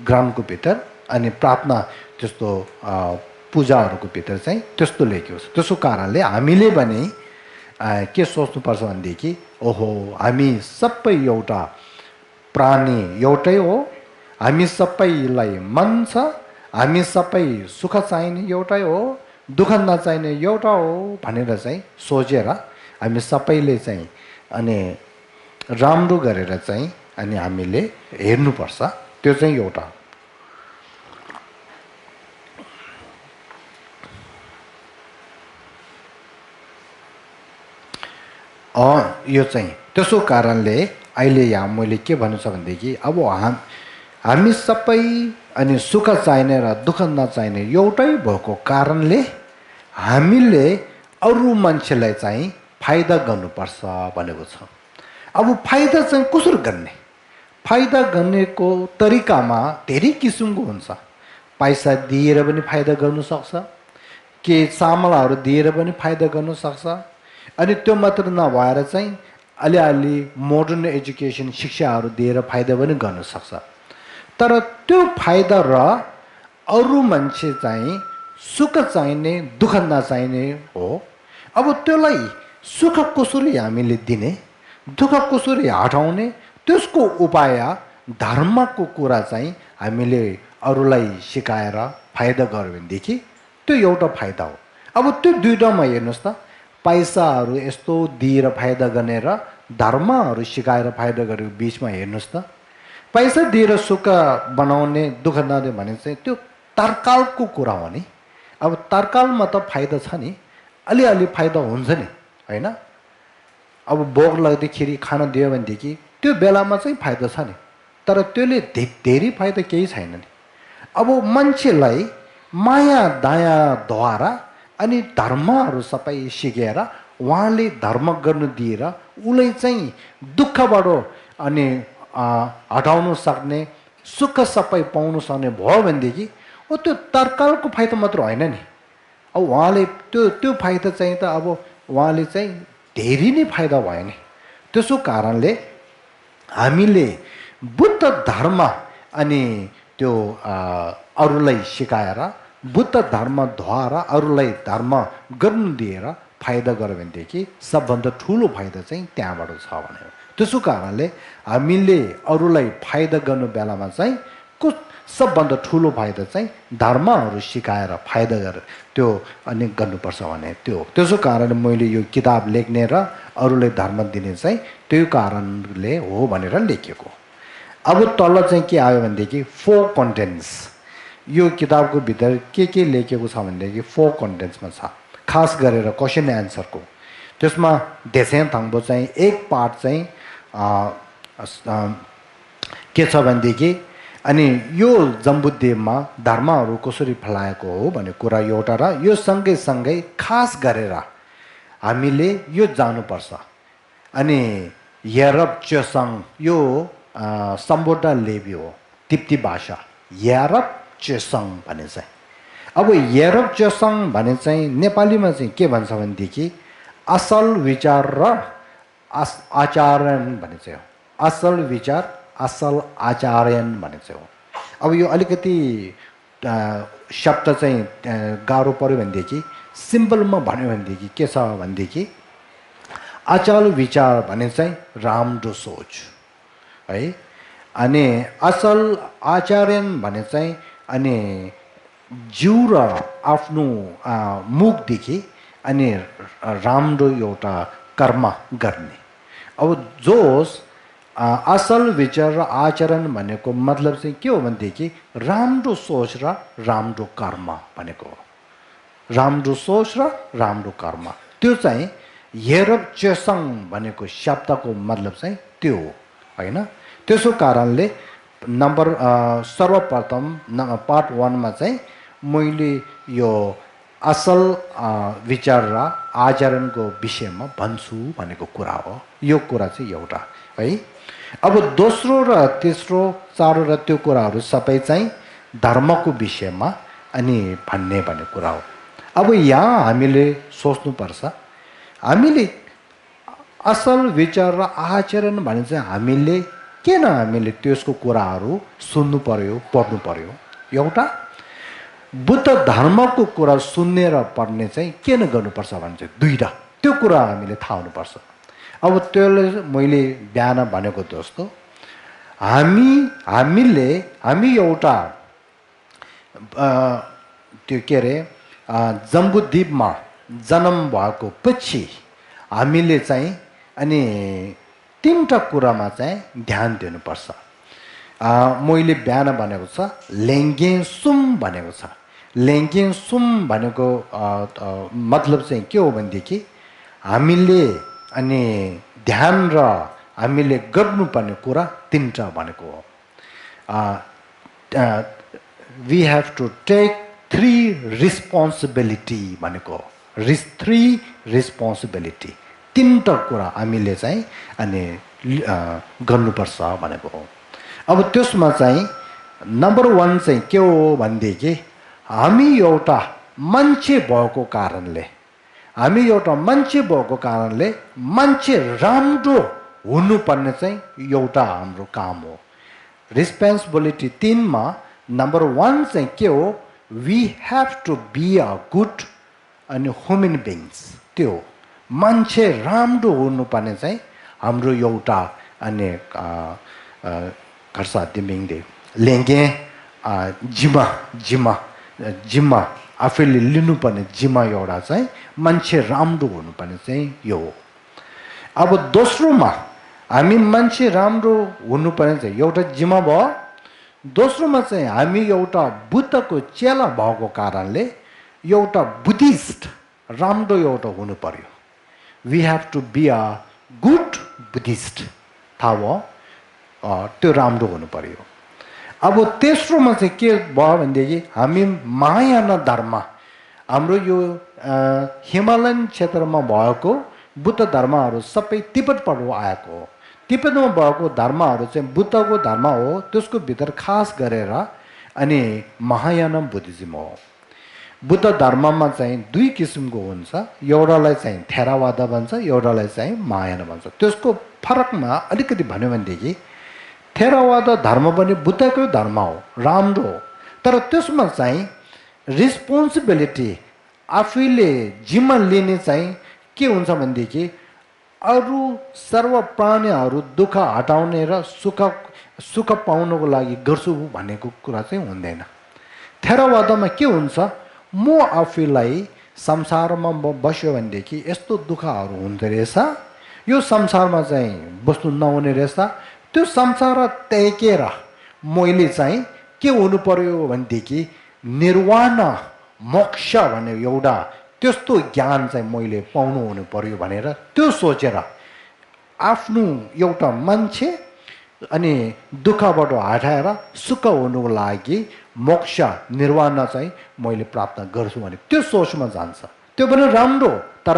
A: ग्रामको भित्र अनि प्रार्थना त्यस्तो पूजाहरूको भित्र चाहिँ त्यस्तो लेखेको छ त्यसो कारणले हामीले पनि के सोच्नुपर्छ भनेदेखि ओहो हामी सबै एउटा प्राणी एउटै हो हामी सबैलाई मन छ हामी सबै सुख चाहिने एउटै हो दुःख नचाहिने एउटा हो भनेर चाहिँ सोचेर हामी सबैले चाहिँ अनि राम्रो गरेर चाहिँ अनि हामीले हेर्नुपर्छ त्यो चाहिँ एउटा यो चाहिँ त्यसो कारणले अहिले यहाँ मैले के भन्नु छ भनेदेखि अब हामी सबै अनि सुख चाहिने र दुःख नचाहिने एउटै भएको कारणले हामीले अरू मान्छेलाई चाहिँ फाइदा गर्नुपर्छ भनेको छ अब फाइदा चाहिँ कसरी गर्ने फाइदा गर्नेको तरिकामा धेरै किसिमको हुन्छ पैसा दिएर पनि फाइदा गर्न सक्छ के चामलहरू दिएर पनि फाइदा गर्न सक्छ अनि त्यो मात्र नभएर चाहिँ अलिअलि मोडर्न एजुकेसन शिक्षाहरू दिएर फाइदा पनि गर्न सक्छ तर त्यो फाइदा र अरू मान्छे चाहिँ सुख चाहिने दुःख नचाहिने हो अब त्यसलाई सुख कसरी हामीले दिने दुःख कसरी हटाउने त्यसको उपाय धर्मको कुरा चाहिँ हामीले अरूलाई सिकाएर फाइदा गर्यो भनेदेखि त्यो एउटा फाइदा हो अब त्यो दुईटामा हेर्नुहोस् त पैसाहरू यस्तो दिएर फाइदा गर्ने र धर्महरू सिकाएर फाइदा गरेको बिचमा हेर्नुहोस् त पैसा दिएर सुख बनाउने दुःख नदियो भने चाहिँ त्यो तर्कालको कुरा हो नि अब तर्कालमा त फाइदा छ नि अलिअलि फाइदा हुन्छ नि होइन अब भोग लाग्दाखेरि खाना दियो भनेदेखि त्यो बेलामा चाहिँ फाइदा छ नि तर त्यसले धेरै फाइदा केही छैन नि अब मान्छेलाई माया दयाद्वारा अनि धर्महरू सबै सिकेर उहाँले धर्म गर्नु दिएर उसलाई चाहिँ दुःखबाट अनि हटाउन सक्ने सुख सबै पाउन सक्ने भयो भनेदेखि त्यो तर्कालको फाइदा मात्र होइन नि अब उहाँले त्यो फाइदा चाहिँ त अब उहाँले चाहिँ धेरै नै फाइदा भयो नि त्यसो कारणले हामीले बुद्ध धर्म अनि त्यो अरूलाई सिकाएर बुद्ध धर्मद्वारा अरूलाई धर्म गर्नु दिएर फाइदा गर्यो भनेदेखि सबभन्दा ठुलो फाइदा चाहिँ त्यहाँबाट छ भनेर त्यसो कारणले हामीले अरूलाई फाइदा गर्नु बेलामा चाहिँ सबभन्दा ठुलो फाइदा चाहिँ धर्महरू सिकाएर फाइदा गरेर त्यो अनि गर्नुपर्छ भने त्यो त्यसो कारणले मैले यो किताब लेख्ने र अरूलाई धर्म दिने चाहिँ त्यो कारणले हो भनेर लेखेको अब तल चाहिँ के आयो भनेदेखि 4 कन्टेन्ट्स यो किताबको भित्र के लेखेको छ भनेदेखि 4 कन्टेन्ट्समा छ खास गरेर क्वेसन एन्सरको त्यसमा देशेन थाङ्बो चाहिँ एक पार्ट चाहिँ के छ भनेदेखि अनि यो जम्बुद्वीपमा धर्महरू कसरी फैलाएको हो भन्ने कुरा एउटा र यो सँगै खास गरेर हामीले यो जान्नुपर्छ अनि यरब चेसङ यो सम्बोडा लेबी हो तिप्ती भाषा यरब चेसङ भने चाहिँ अब यरब चेसङ भने चाहिँ नेपालीमा चाहिँ के भन्छ भनेदेखि असल विचार र आचरण भने चाहिँ हो असल विचार असल आचरण भने चाहिँ हो अब यो अलिकति शब्द चाहिँ गाह्रो पर्यो भनेदेखि सिम्पलमा भन्यो भनेदेखि के छ भनेदेखि अचल विचार भने चाहिँ राम्रो सोच है। अनि असल आचरण भने चाहिँ अनि जिउ र आफ्नो मुखदेखि अनि राम्रो एउटा कर्म गर्ने। अब जोस असल विचार र आचरण भनेको मतलब चाहिँ के हो भनेदेखि राम्रो सोच र राम्रो कर्म भनेको हो। राम्रो सोच र राम्रो कर्म त्यो चाहिँ हेरब चेसङ भनेको शब्दको मतलब चाहिँ त्यो हो होइन। त्यसो कारणले सर्वप्रथम पार्ट 1 मा चाहिँ मैले यो असल विचार र आचरणको विषयमा भन्छु भनेको कुरा हो। यो कुरा चाहिँ एउटा है। अब दोस्रो र तेस्रो चारो र त्यो कुराहरू सबै चाहिँ धर्मको विषयमा अनि भन्ने कुरा हो। अब यहाँ हामीले सोच्नुपर्छ हामीले असल विचार र आचरण भने चाहिँ हामीले किन हामीले त्यसको कुराहरू सुन्नु पर्यो पढ्नु पर्यो। एउटा बुद्ध धर्मको कुरा सुन्ने र पढ्ने चाहिँ किन गर्नुपर्छ भने चाहिँ दुईटा त्यो कुरा हामीले थाहा हुनुपर्छ। अब त्यसले मैले बिहान भनेको जस्तो हामी एउटा त्यो के अरे जम्बुद्वीपमा जन्म भएको पछि हामीले चाहिँ अनि तीनटा कुरामा चाहिँ ध्यान दिनुपर्छ। मैले बिहान भनेको छ लेङ्गे सुम भनेको छ। लेङ्गे सुम भनेको मतलब चाहिँ के हो भनेदेखि हामीले अनि ध्यान र हामीले गर्नुपर्ने कुरा तीनटा भनेको हो। We have to take 3 responsibility भनेको हो। 3 रिस्पोन्सिबिलिटी तीनटा कुरा हामीले चाहिँ अनि गर्नुपर्छ भनेको हो। अब त्यसमा चाहिँ नम्बर 1 चाहिँ के हो भनेदेखि हामी एउटा मान्छे भएको कारणले मान्छे राम्रो हुनुपर्ने चाहिँ एउटा हाम्रो काम हो। रिस्पोन्सिबिलिटी 3 मा नम्बर 1 चाहिँ के हो we have to be a good अनि ह्युमन बिङ्स। त्यो मान्छे राम्रो हुनुपर्ने चाहिँ हाम्रो एउटा अनि खर्सा दिमिङले लेङ्गे जिम्मा आफैले लिनुपर्ने जिम्मा एउटा चाहिँ मान्छे राम्रो हुनुपर्ने चाहिँ यो हो। अब दोस्रोमा हामी मान्छे राम्रो हुनुपर्ने चाहिँ एउटा जिम्मा भयो। दोस्रोमा चाहिँ हामी एउटा बुद्धको चेला भएको कारणले एउटा बुद्धिस्ट राम्रो एउटा हुनु पर्यो। We have to be a good Buddhist थाहा भयो त्यो राम्रो हुनु पर्यो। अब तेस्रोमा चाहिँ के भयो भनेदेखि हामी महायान धर्म हाम्रो यो हिमालयन क्षेत्रमा भएको बुद्ध धर्महरू सबै तिब्बतबाट आएको हो। तिब्बतमा भएको धर्महरू चाहिँ बुद्धको धर्म हो। त्यसको भित्र खास गरेर अनि महायान बुद्धिज्म हो। बुद्ध धर्ममा चाहिँ 2 किसिमको हुन्छ। एउटालाई चाहिँ थेरावादा भन्छ, एउटालाई चाहिँ महायान भन्छ। त्यसको फरकमा अलिकति भन्यो भनेदेखि थेरावादा धर्म पनि बुद्धकै धर्म हो, राम्रो हो। तर त्यसमा चाहिँ रिस्पोन्सिबिलिटी आफैले जिम्मा लिने चाहिँ के हुन्छ भनेदेखि अरू सर्व प्राणीहरू दुःख हटाउने र सुख पाउनको लागि गर्छु भनेको कुरा चाहिँ हुँदैन। थेरावादामा के हुन्छ म आफैलाई संसारमा बस्यो भनेदेखि यस्तो दुःखहरू हुँदो रहेछ, यो संसारमा चाहिँ बस्नु नहुने रहेछ। त्यो संसार त्यागेर मैले चाहिँ के हुनु पर्यो भनेदेखि निर्वाण मोक्ष भन्ने एउटा त्यस्तो ज्ञान चाहिँ मैले पाउनु हुनु पर्यो भनेर त्यो सोचेर आफ्नो एउटा मान्छे अनि दुःखबाट हटाएर सुख हुनुको लागि मोक्ष निर्वाण चाहिँ मैले प्राप्त गर्छु भने त्यो सोचमा जान्छ। त्यो पनि राम्रो, तर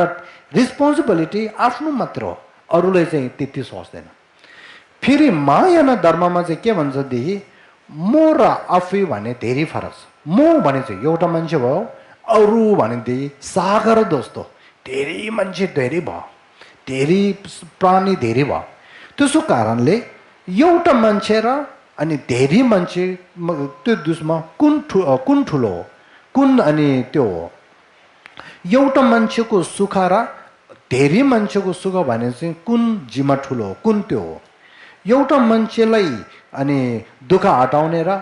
A: रिस्पोन्सिबिलिटी आफ्नो मात्र हो, अरूले चाहिँ त्यति सोच्दैन। फेरि महायान धर्ममा चाहिँ के भन्छदेखि म र आफै भने धेरै फरक छ। म भने चाहिँ एउटा मान्छे भयो, अरू भनेदेखि सागर जस्तो धेरै मान्छे धेरै भयो, धेरै प्राणी धेरै भयो। त्यसो कारणले एउटा मान्छे र अनि धेरै मान्छे त्यो दुसमा कुन ठुलो हो कुन अनि त्यो हो एउटा मान्छेको सुख र धेरै मान्छेको सुख भने चाहिँ कुन जिम्मा ठुलो हो कुन त्यो हो एउटा मान्छेलाई अनि दुःख हटाउने र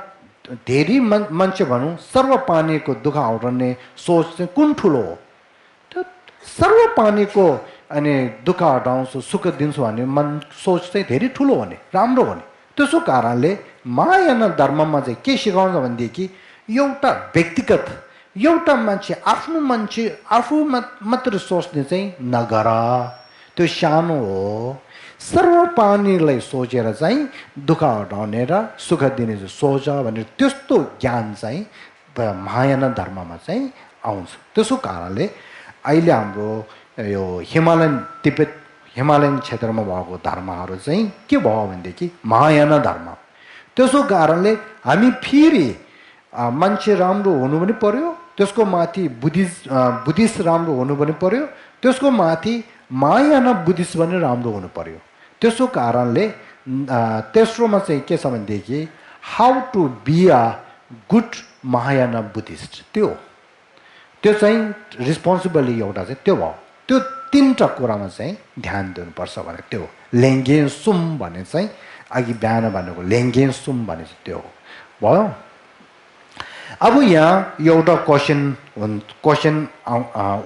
A: धेरै मान्छे भनौँ सर्व पानीको दुःख हटाउने सोच चाहिँ कुन ठुलो हो त्यो सर्व पानीको अनि दुःख हटाउँछु सुख दिन्छु भन्ने मन सोच चाहिँ धेरै ठुलो हो नि राम्रो हो नि त्यसो कारणले महायान धर्ममा चाहिँ के सिकाउँछ भनेदेखि एउटा व्यक्तिगत एउटा मान्छे आफू मात्र सोच्ने चाहिँ नगर त्यो सानो हो सर्व प्राणीलाई सोचेर चाहिँ दुःख हटाउने र सुख दिने सोच भनेर त्यस्तो ज्ञान चाहिँ महायान धर्ममा चाहिँ आउँछ त्यसो कारणले अहिले हाम्रो यो हिमालयन क्षेत्रमा भएको धर्महरू चाहिँ के भयो भनेदेखि महायान धर्म त्यसो कारणले हामी फेरि मान्छे राम्रो हुनु पनि पर्यो त्यसको माथि बुद्धिस्ट राम्रो हुनु पनि पर्यो त्यसको माथि महायान बुद्धिस्ट पनि राम्रो हुनु पर्यो त्यसो कारणले तेस्रोमा चाहिँ के छ भनेदेखि how to be a good Mahayana Buddhist त्यो चाहिँ रिस्पोन्सिबिलिटी एउटा चाहिँ त्यो भयो त्यो तीनटा कुरामा चाहिँ ध्यान दिनुपर्छ भने त्यो लेङ्गे सुम भने चाहिँ अघि बिहान भनेको लेङ्गे सुम भने चाहिँ त्यो भयो अब यहाँ एउटा क्वेसन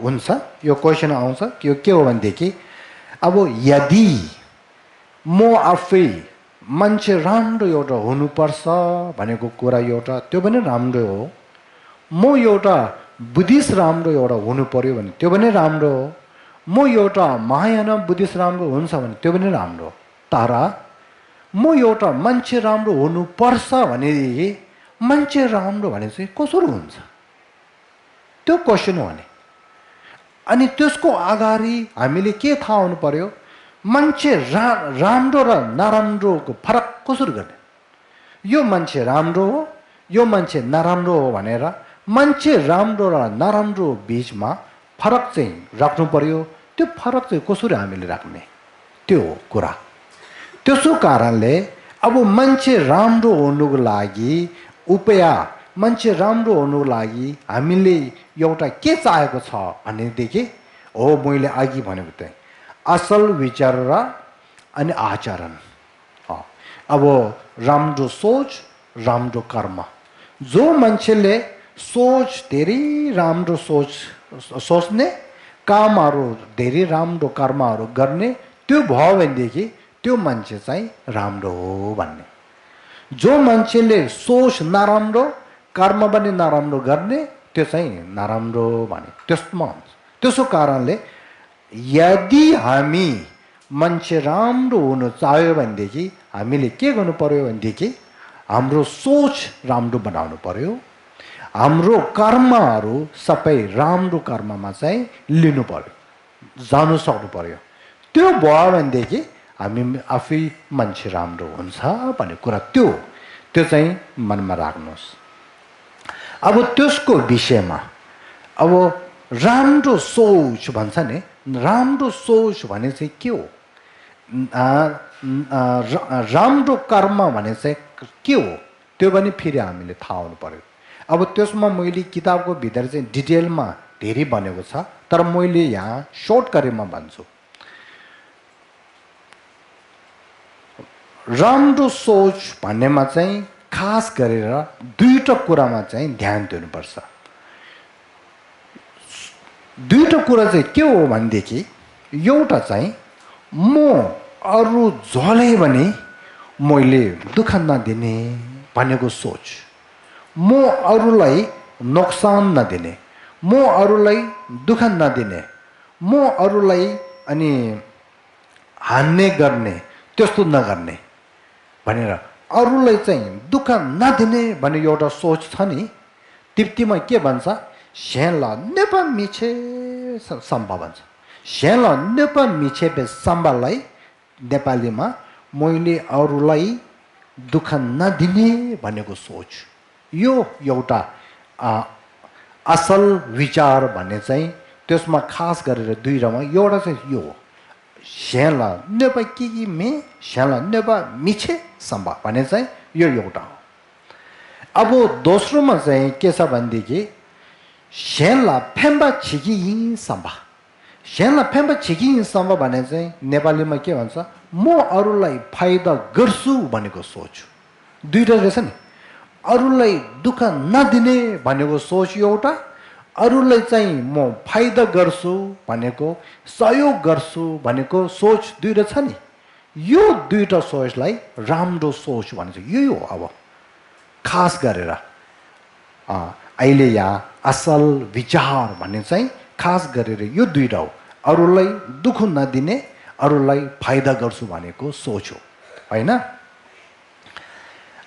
A: हुन्छ यो क्वेसन आउँछ यो के हो भनेदेखि अब यदि म आफै मान्छे राम्रो एउटा हुनुपर्छ भनेको कुरा एउटा त्यो पनि राम्रो हो म एउटा बुद्धिस्ट राम्रो एउटा हुनु पर्यो भने त्यो पनि राम्रो हो म एउटा महायान बुद्धिस्ट राम्रो हुन्छ भने त्यो पनि राम्रो हो तर म एउटा मान्छे राम्रो हुनुपर्छ भनेदेखि मान्छे राम्रो भने चाहिँ कसरी हुन्छ त्यो क्वेसन हो नि अनि त्यसको अगाडि हामीले के थाहा हुनु पर्यो मान्छे राम्रो र नराम्रोको फरक कसरी गर्ने यो मान्छे राम्रो हो यो मान्छे नराम्रो हो भनेर मान्छे राम्रो र नराम्रो बिचमा फरक चाहिँ राख्नु पर्यो त्यो फरक चाहिँ कसरी हामीले राख्ने त्यो हो कुरा त्यसो कारणले अब मान्छे राम्रो हुनुको लागि उपाय मान्छे राम्रो हुनुको लागि हामीले एउटा के चाहेको छ भनेदेखि हो मैले अघि भनेको चाहिँ असल विचार र अनि आचरण अब राम्रो सोच राम्रो कर्म जो मान्छेले सोच धेरै राम्रो सोच्ने कामहरू धेरै राम्रो कर्महरू गर्ने त्यो भयो भनेदेखि त्यो मान्छे चाहिँ राम्रो हो भन्ने जो मान्छेले सोच नराम्रो कर्म पनि नराम्रो गर्ने त्यो चाहिँ नराम्रो भने त्यसमा हुन्छ त्यसो कारणले यदि हामी मान्छे राम्रो हुनु चाह्यो भनेदेखि हामीले के गर्नु पर्यो भनेदेखि हाम्रो सोच राम्रो बनाउनु पर्यो हाम्रो कर्महरू सबै राम्रो कर्ममा चाहिँ लिनु पर्यो जानु सक्नु पर्यो त्यो भयो भनेदेखि हामी आफै मान्छे राम्रो हुन्छ भन्ने कुरा त्यो चाहिँ मनमा राख्नुहोस् अब त्यसको विषयमा अब राम्रो सोच भन्छ नि राम्रो सोच भने चाहिँ के हो राम्रो कर्म भने चाहिँ के हो त्यो पनि फेरि हामीले थाहा हुनु पर्यो अब त्यसमा मैले किताबको भित्र चाहिँ डिटेलमा धेरै भनेको छ तर मैले यहाँ सर्टकटमा भन्छु राम्रो सोच भन्नेमा चाहिँ खास गरेर दुईटा कुरामा चाहिँ ध्यान दिनुपर्छ दुईटा कुरा चाहिँ के हो भनेदेखि एउटा चाहिँ म अरू जसले भने मैले दुःख नदिने भनेको सोच म अरूलाई नोक्सान नदिने म अरूलाई दुःख नदिने म अरूलाई अनि हान्ने गर्ने त्यस्तो नगर्ने भनेर अरूलाई चाहिँ दुःख नदिने भन्ने एउटा सोच छ नि तिप्तीमा के भन्छ स्याला नेपा मिछे सम्भा भन्छ स्याला नेपा मिछे सम्भालाई नेपालीमा मैले अरूलाई दुःख नदिने भनेको सोच यो एउटा असल विचार भन्ने चाहिँ त्यसमा खास गरेर दुईटामा एउटा चाहिँ यो स्याला नेपा के मे स्याला नेपा मिछे सम्भा भने चाहिँ यो एउटा हो। अब दोस्रोमा चाहिँ के छ भनेदेखि स्याला फेम्बा छिकी सम्भा। स्याला फेम्बा छिकी सम्भा भने चाहिँ नेपालीमा के भन्छ, म अरूलाई फाइदा गर्छु भनेको सोच। दुईटा रहेछ नि, अरूलाई दुःख नदिने भनेको सोच एउटा, अरूलाई चाहिँ म फाइदा गर्छु भनेको, सहयोग गर्छु भनेको सोच दुईटा छ नि। यो दुईटा सोचलाई राम्रो सोच भन्छ। यही हो अब खास गरेर अहिले यहाँ असल विचार भन्ने चाहिँ खास गरेर यो दुईटा हो। अरूलाई दुःख नदिने, अरूलाई फाइदा गर्छु भनेको सोच हो, होइन?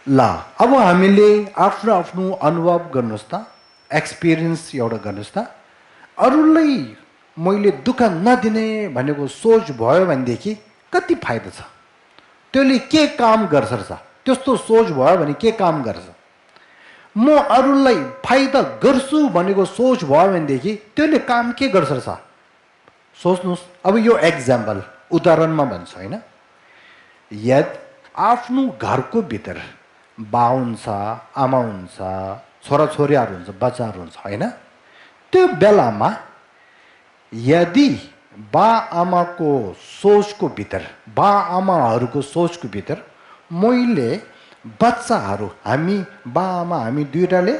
A: ल अब हामीले आफ्नो आफ्नो अनुभव गर्नुहोस् त, एक्सपिरियन्स एउटा गर्नुहोस् त। अरूलाई मैले दुःख नदिने भनेको सोच भयो भनेदेखि कति फाइदा छ? त्यसले के काम गर्छ र? त्यस्तो सोच भयो भने के काम गर्छ? म अरूलाई फाइदा गर्छु भनेको सोच भयो भनेदेखि त्यसले काम के गर्छ र? सोच्नुहोस्। अब यो एक्जाम्पल उदाहरणमा भन्छ, होइन? यदि आफ्नो घरको भित्र बा हुन्छ, आमा हुन्छ, छोराछोरीहरू हुन्छ, बच्चाहरू हुन्छ, होइन? त्यो बेलामा यदि बा आमाको सोचको भित्र, बा आमाहरूको सोचको भित्र मैले बच्चाहरू, हामी बा आमा हामी दुईटाले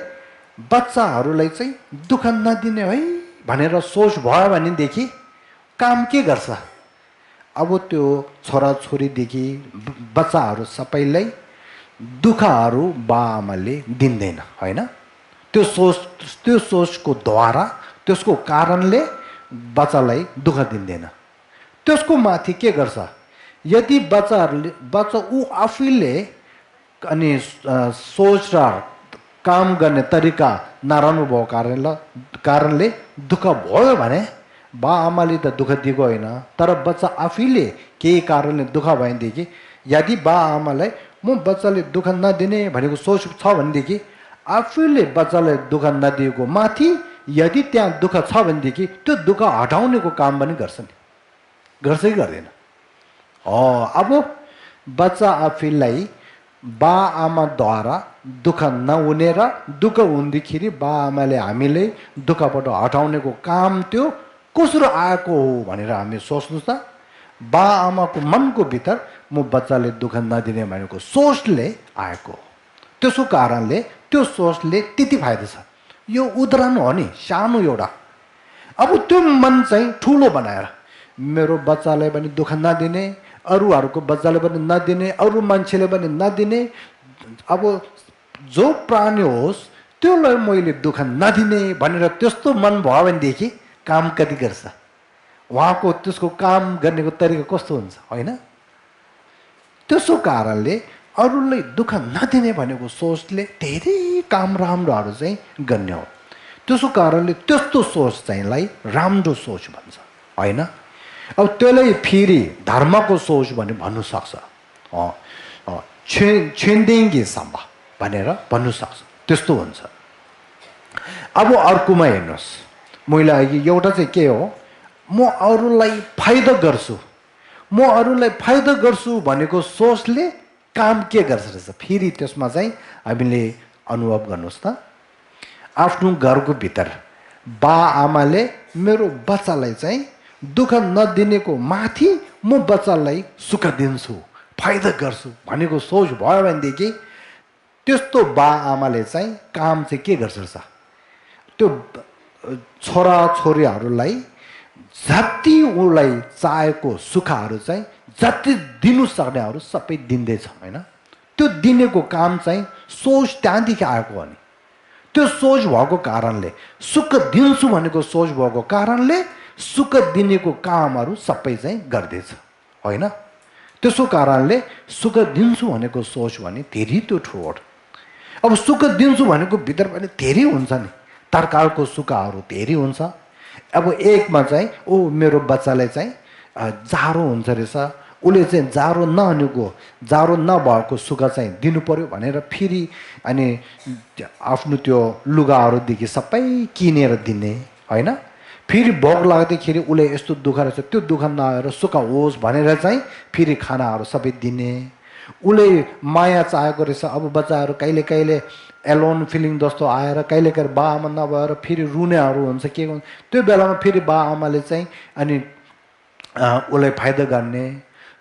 A: बच्चाहरूलाई चाहिँ दुःख नदिने है भनेर सोच भयो भनेदेखि काम के गर्छ? अब त्यो छोराछोरीदेखि बच्चाहरू सबैलाई दुःखहरू बा आमाले दिँदैन, होइन? त्यो सोचको द्वारा, त्यसको कारणले बच्चालाई दुःख दिँदैन। त्यसको माथि के गर्छ? यदि बच्चा ऊ आफैले अनि सोच र काम गर्ने तरिका नराम्रो भएको कारणले दुःख भयो भने बा आमाले त दुःख दिएको होइन, तर बच्चा आफैले केही कारणले दुःख भएदेखि यदि बा आमालाई म बच्चाले दुःख नदिने भनेको सोच छ भनेदेखि आफैले बच्चालाई दुःख नदिएको माथि यदि त्यहाँ दुःख छ भनेदेखि त्यो दुःख हटाउनेको काम पनि गर्छ नि, गर्छ कि गर्दैन? अब बच्चा आफैलाई बा आमाद्वारा दुःख नहुने र दुःख हुँदाखेरि बा आमाले हामीले दुःखबाट हटाउनेको काम त्यो कसरी आएको हो भनेर हामी सोच्नुहोस् त। बा आमाको मनको भित्र म बच्चाले दुःख नदिने भनेको सोचले आएको हो। त्यसको कारणले त्यो सोचले त्यति फाइदा छ। यो उदाहरण हो नि, सानो एउटा। अब त्यो मन चाहिँ ठुलो बनाएर मेरो बच्चालाई पनि दुःख नदिने, अरूहरूको बच्चाले पनि नदिने, अरू मान्छेले पनि नदिने, अब जो प्राणी होस् त्यसलाई मैले दुःख नदिने भनेर त्यस्तो मन भयो भनेदेखि काम कति गर्छ? उहाँको त्यसको काम गर्नेको तरिका कस्तो हुन्छ, होइन? त्यसो कारणले अरूलाई दुःख नदिने भनेको सोचले धेरै काम राम्रोहरू चाहिँ गर्ने हो। त्यसो कारणले त्यस्तो सोच चाहिँलाई राम्रो सोच भन्छ, होइन? अब त्यसलाई फेरि धर्मको सोच भने भन्नु सक्छ, छेन्देङ्गे सम्भा भनेर भन्नु सक्छ। त्यस्तो हुन्छ। अब अर्कोमा हेर्नुहोस्, मैले अघि एउटा चाहिँ के हो, म अरूलाई फाइदा गर्छु, म अरूलाई फाइदा गर्छु भनेको सोचले काम के गर्छ रहेछ? फेरि त्यसमा चाहिँ हामीले अनुभव गर्नुहोस् त। आफ्नो घरको भित्र बा आमाले मेरो बच्चालाई चाहिँ दुःख नदिनेको माथि म बच्चालाई सुख दिन्छु, फाइदा गर्छु भनेको सोच भयो भनेदेखि त्यस्तो बा आमाले चाहिँ काम चाहिँ के गर्छ रहेछ? त्यो छोरा छोरीहरूलाई जति उसलाई चाहेको सुखहरू चाहिँ जति दिनु सक्नेहरू सबै दिँदैछ, होइन? त्यो दिनेको काम चाहिँ सोच त्यहाँदेखि आएको हो नि। त्यो सोच भएको कारणले, सुख दिन्छु भनेको सोच भएको कारणले सुख दिनेको कामहरू सबै चाहिँ गर्दैछ, होइन? त्यसो कारणले सुख दिन्छु भनेको सोच भने धेरै त्यो ठुलो। अब सुख दिन्छु भनेको भित्र पनि धेरै हुन्छ नि, तरकारको सुखहरू धेरै हुन्छ। अब एकमा चाहिँ मेरो बच्चालाई चाहिँ जाडो हुन्छ रहेछ, उसले चाहिँ जाडो नभएको सुख चाहिँ दिनु पर्यो भनेर फेरि अनि आफ्नो त्यो लुगाहरूदेखि सबै किनेर दिने, होइन? फेरि भोक लाग्दाखेरि उसले यस्तो दुःख रहेछ त्यो दुःख नआएर सुख होस् भनेर चाहिँ फेरि खानाहरू सबै दिने उसले माया चाहेको रहेछ अब बच्चाहरू कहिले कहिले एलोन फिलिङ जस्तो आएर कहिले कहिले बा आमा नभएर फेरि रुनेहरू हुन्छ के हुन्छ त्यो बेलामा फेरि बा आमाले चाहिँ अनि उसलाई फाइदा गर्ने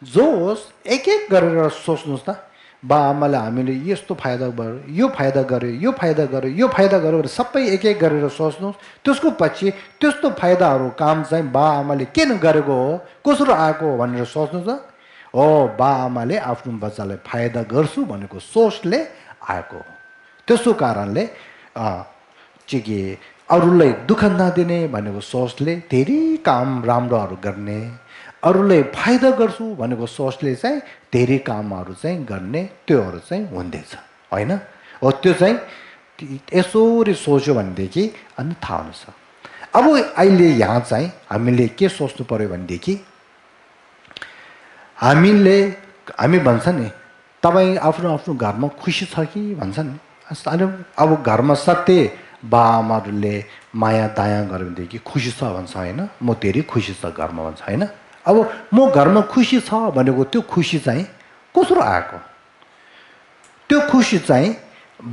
A: जो होस् एक एक गरेर सोच्नुहोस् त बा आमाले हामीले यस्तो फाइदा गर्यो यो फाइदा गर्यो यो फाइदा गर्यो यो फाइदा गर्यो भनेर सबै एक एक गरेर सोच्नुहोस् त्यसको पछि त्यस्तो फाइदाहरू काम चाहिँ बा आमाले किन गरेको हो कसरी आएको हो भनेर सोच्नुहोस् त हो बा आमाले आफ्नो बच्चालाई फाइदा गर्छु भनेको सोचले आएको हो त्यसो कारणले चाहिँ के अरूलाई दुःख नदिने भनेको सोचले धेरै काम राम्रोहरू गर्ने अरूलाई फाइदा गर्छु भनेको सोचले चाहिँ धेरै कामहरू चाहिँ गर्ने त्योहरू चाहिँ हुँदैछ होइन हो त्यो चाहिँ यसरी सोच्यो भनेदेखि अनि थाहा हुन्छ अब अहिले यहाँ चाहिँ हामीले के सोच्नु पर्यो भनेदेखि हामी भन्छ नि तपाईँ आफ्नो आफ्नो घरमा खुसी छ कि भन्छ नि अब घरमा सत्य बा आमाहरूले माया दाया गर्यो भनेदेखि खुसी छ भन्छ होइन म धेरै खुसी छ घरमा भन्छ होइन अब म घरमा खुसी छ भनेको त्यो खुसी चाहिँ कसरी आएको त्यो खुसी चाहिँ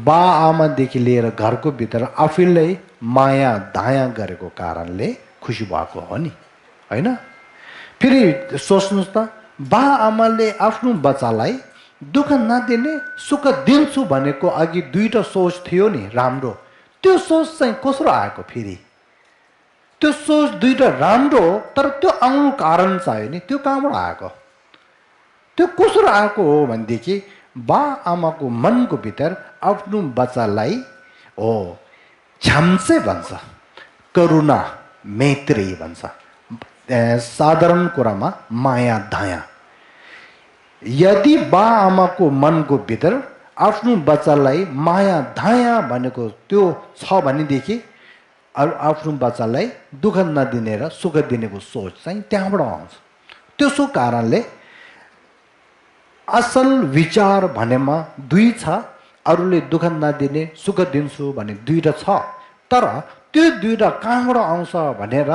A: बा आमादेखि लिएर घरको भित्र आफैलाई माया दाया गरेको कारणले खुसी भएको हो नि होइन फेरि सोच्नुहोस् त बा आमाले आफ्नो बच्चालाई दुःख नदिने सुख दिन्छु भनेको अघि दुईटा सोच थियो नि राम्रो त्यो सोच चाहिँ कसरी आएको फेरि त्यो सोच दुईटा राम्रो तर त्यो आउनु कारण चाहियो नि त्यो कहाँबाट आएको त्यो कसरी आएको हो भनेदेखि बा आमाको मनको भित्र आफ्नो बच्चालाई हो क्षम्से भन्छ करुणा मैत्री भन्छ साधारण कुरामा माया दया यदि बा आमाको मनको भित्र आफ्नो बच्चालाई माया दया भनेको त्यो छ भनेदेखि आफ्नो बच्चालाई दुःख नदिने र सुख दिनेको सोच चाहिँ त्यहाँबाट आउँछ त्यसो कारणले असल विचार भनेमा दुई छ अरूले दुःख नदिने सुख दिन्छु भने दुईटा छ तर त्यो दुईटा कहाँबाट आउँछ भनेर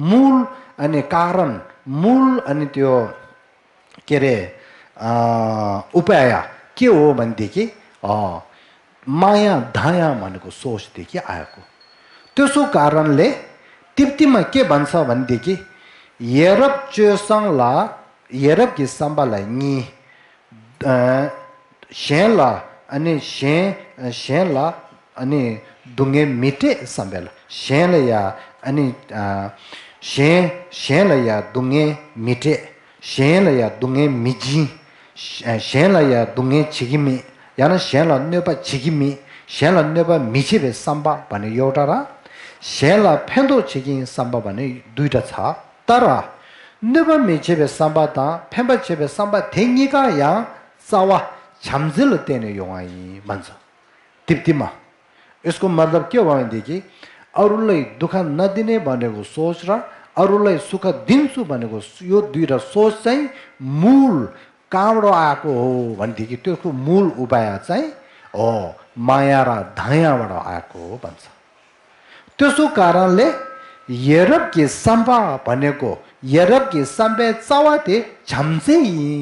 A: मूल अनि कारण मूल अनि त्यो के अरे उपाय के हो भनेदेखि माया दया भनेको सोचदेखि आएको त्यसो कारणले तिप्तीमा के भन्छ भनेदेखि येरब चेसङला येरब कि सम्बालाई नि शेला अनि शेला अनि दुङ्गे मिटे सम्बेला शेला या अनि शेला या दुङ्गे मिटे शेला या दुङ्गे मिजी शेला या दुङ्गे छिगिमी याना शेला नेपा छिगिमी शेला नेपा मिचिबे सम्बा भने एउटा र शेला फेन्दो छिगि सम्बा भने दुईटा छ तर नेपा मिचिबे सम्बा त फेम्बा छिबे सम्बा थेङ्गिका या चावा छम्जिल तेने योङाइ भन्छ तिप्तीमा यसको मतलब के हो भनेदेखि अरूलाई दुःख नदिने भनेको सोच र अरूलाई सुख दिन्छु भनेको यो दुईटा सोच चाहिँ मूल कहाँबाट आएको हो भनेदेखि त्यसको मूल उपाय चाहिँ हो माया र दयाबाट आएको हो भन्छ त्यसो कारणले येरब कि सम्पा भनेको येरब कि सम्पे चावाते छम्से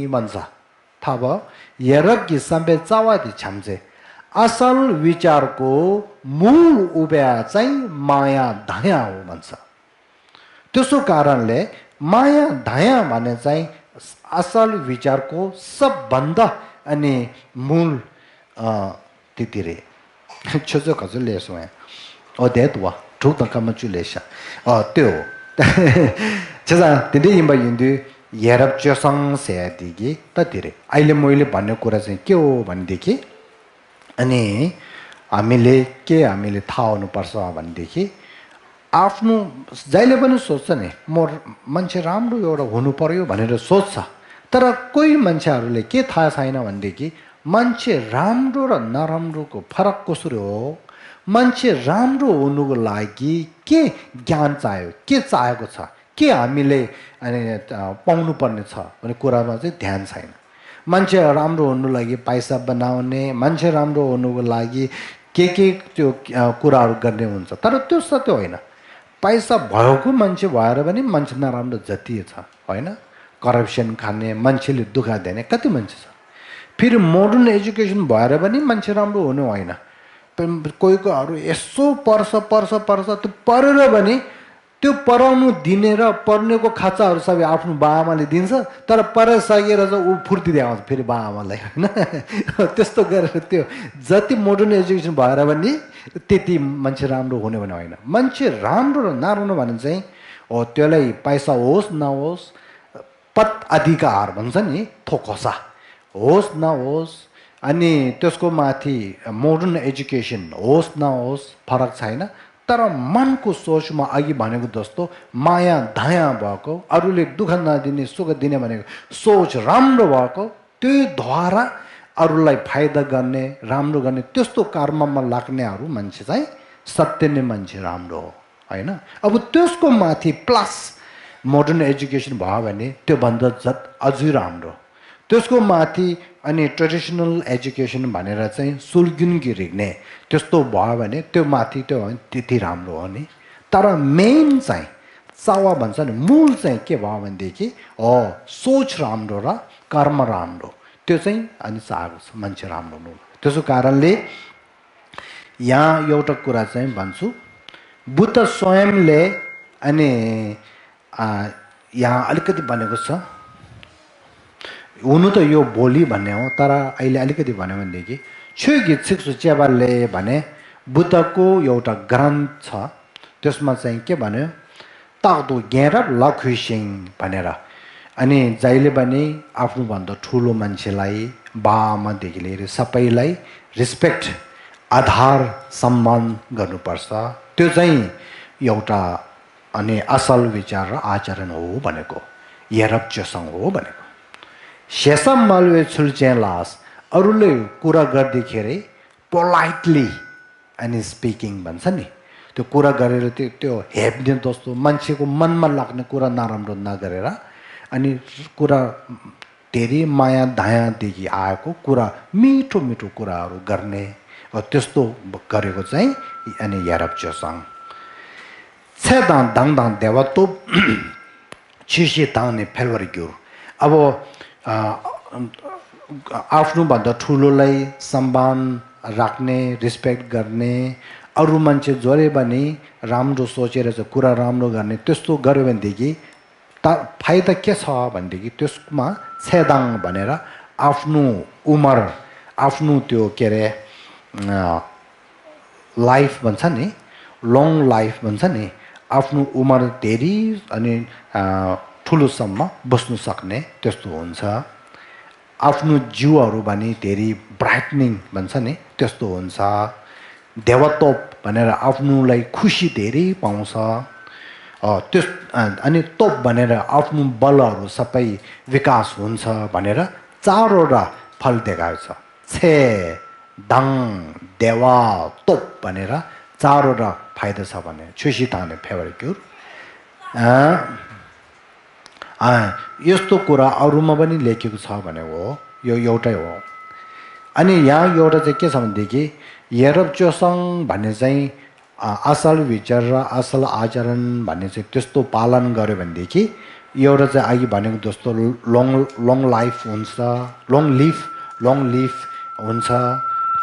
A: भन्छ थाहा भयो येरब कि सम्पे चावाते छम्से असल विचारको मूल उपाय चाहिँ माया दया हो भन्छ त्यसो कारणले माया दया भने चाहिँ असल विचारको सबभन्दा अनि मूल तितिरे छोजो खजो लेसो है देत वा ठुक त कम चु लेसा त्यो छजा तिदे इम्बा इन्दु येरब चसङ सेदिगी ततिरे अहिले मैले भन्ने कुरा चाहिँ के हो भनेदेखि अनि हामीले थाहा हुनुपर्छ भनेदेखि आफ्नो जहिले पनि सोच्छ नि म मान्छे राम्रो एउटा हुनु पर्यो भनेर सोच्छ तर कोही मान्छेहरूले के थाहा छैन भनेदेखि मान्छे राम्रो र नराम्रोको फरक कसरी हो मान्छे राम्रो हुनुको लागि के ज्ञान चाहियो के चाहेको छ के हामीले पाउनु पर्ने छ भन्ने कुरामा चाहिँ ध्यान छैन मान्छे राम्रो हुनु लागि पैसा बनाउने मान्छे राम्रो हुनुको लागि के त्यो कुराहरू गर्ने हुन्छ तर त्यो सत्य होइन पैसा भएको मान्छे भएर पनि मान्छे नराम्रो जति छ होइन करप्सन खाने मान्छेले दुःख दिने कति मान्छे छ फेरि मोडर्न एजुकेसन भएर पनि मान्छे राम्रो हुनु होइन कोही कोहीहरू यसो पर्छ त्यो पढेर पनि त्यो पढाउनु दिने र पढ्नेको खाचाहरू सबै आफ्नो बाआमाले दिन्छ तर पढाइसकेर चाहिँ ऊ फुर्ती देखाउँछ फेरि बाआमालाई होइन त्यस्तो गरेर त्यो जति मोडर्न एजुकेसन भएर पनि त्यति मान्छे राम्रो हुने भने होइन मान्छे राम्रो र नराम्रो भने चाहिँ हो त्यसलाई पैसा होस् नहोस् पद अधिकार भन्छ नि थोकोसा होस् नहोस् अनि त्यसको माथि मोडर्न एजुकेसन होस् नहोस् फरक छैन तर मनको सोचमा अघि भनेको जस्तो माया दया भएको अरूले दुःख नदिने सुख दिने भनेको सोच राम्रो भएको त्योद्वारा अरूलाई फाइदा गर्ने राम्रो गर्ने त्यस्तो कर्ममा लाग्नेहरू मान्छे चाहिँ सत्य नै मान्छे राम्रो हो होइन अब त्यसको माथि प्लस मोडर्न एजुकेसन भयो भने त्योभन्दा अझै राम्रो त्यसको माथि अनि ट्रेडिसनल एजुकेसन भनेर चाहिँ सुल्गिन गिर्ने त्यस्तो भयो भने त्यो माथि त्यो त्यति राम्रो हो नि तर मेन चाहिँ चावा भन्छ नि मूल चाहिँ के भयो भनेदेखि हो सोच राम्रो र कर्म राम्रो त्यो चाहिँ अनि चाहेको छ मान्छे राम्रो हुनु त्यसो कारणले यहाँ एउटा कुरा चाहिँ भन्छु बुद्ध स्वयंले अनि यहाँ अलिकति भनेको छ हुनु त यो बोली भन्ने हो तर अहिले अलिकति भन्यो भनेदेखि छुगी छिक्सु चेबाले भने बुद्धको एउटा ग्रन्थ छ त्यसमा चाहिँ के भन्यो ताक्दो ज्ञान लखुसिङ भनेर अनि जहिले पनि आफ्नोभन्दा ठुलो मान्छेलाई बाआमादेखि लिएर सबैलाई रिस्पेक्ट आधार सम्मान गर्नुपर्छ त्यो चाहिँ एउटा अनि असल विचार र आचरण हो भनेको यरप्चसँग हो भनेको शेषम मालवे छुल्चे लास अरूले कुरा गर्दाखेरि पोलाइटली अनि स्पिकिङ भन्छ नि त्यो कुरा गरेर त्यो हेप्ने जस्तो मान्छेको मनमा लाग्ने कुरा नराम्रो नगरेर अनि कुरा धेरै माया दयादेखि आएको कुरा मिठो मिठो कुराहरू गर्ने त्यस्तो गरेको चाहिँ अनि यरप्चसँग छेदाङ दाङदाङ देवतो छिसी ताउने फेलवरिक्यु अब आफ्नोभन्दा ठुलोलाई सम्मान राख्ने रिस्पेक्ट गर्ने अरू मान्छे जसले पनि राम्रो सोचेर चाहिँ कुरा राम्रो गर्ने त्यस्तो गर्यो भनेदेखि फाइदा के छ भनेदेखि त्यसमा छेदाङ भनेर आफ्नो उमर आफ्नो त्यो के अरे लाइफ भन्छ नि लङ लाइफ भन्छ नि आफ्नो उमर धेरै अनि ठुलोसम्म बस्नु सक्ने त्यस्तो हुन्छ आफ्नो जिउहरू पनि धेरै ब्राइटनिङ भन्छ नि त्यस्तो हुन्छ देवतोप भनेर आफ्नोलाई खुसी धेरै पाउँछ त्यस अनि तोप भनेर आफ्नो बलहरू सबै विकास हुन्छ भनेर चारवटा फल देखाएको छ छे दाङ देवा तोप भनेर चारवटा फाइदा छ भने छुसी ताने फेभरेट क्युर यस्तो कुरा अरूमा पनि लेखेको छ भने हो यो एउटै हो अनि यहाँ एउटा चाहिँ के छ भनेदेखि यरप्चोसङ भन्ने चाहिँ असल विचार र असल आचरण भन्ने चाहिँ त्यस्तो पालन गर्यो भनेदेखि एउटा चाहिँ अघि भनेको जस्तो लङ लाइफ हुन्छ लङ लिफ हुन्छ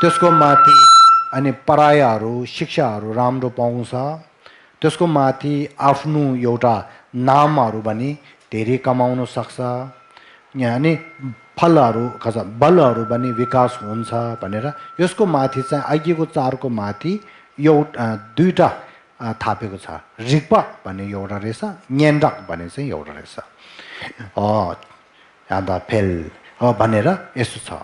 A: त्यसको माथि अनि पढाइहरू शिक्षाहरू राम्रो पाउँछ त्यसको माथि आफ्नो एउटा नामहरू पनि धेरै कमाउन सक्छ यहाँ अनि फलहरू बलहरू पनि विकास हुन्छ भनेर यसको माथि चाहिँ अघिको चारको माथि दुईवटा थापेको छ रिक्पा भन्ने एउटा रहेछ न्यान्डक भन्ने चाहिँ एउटा रहेछ अन्त फेल भनेर यस्तो छ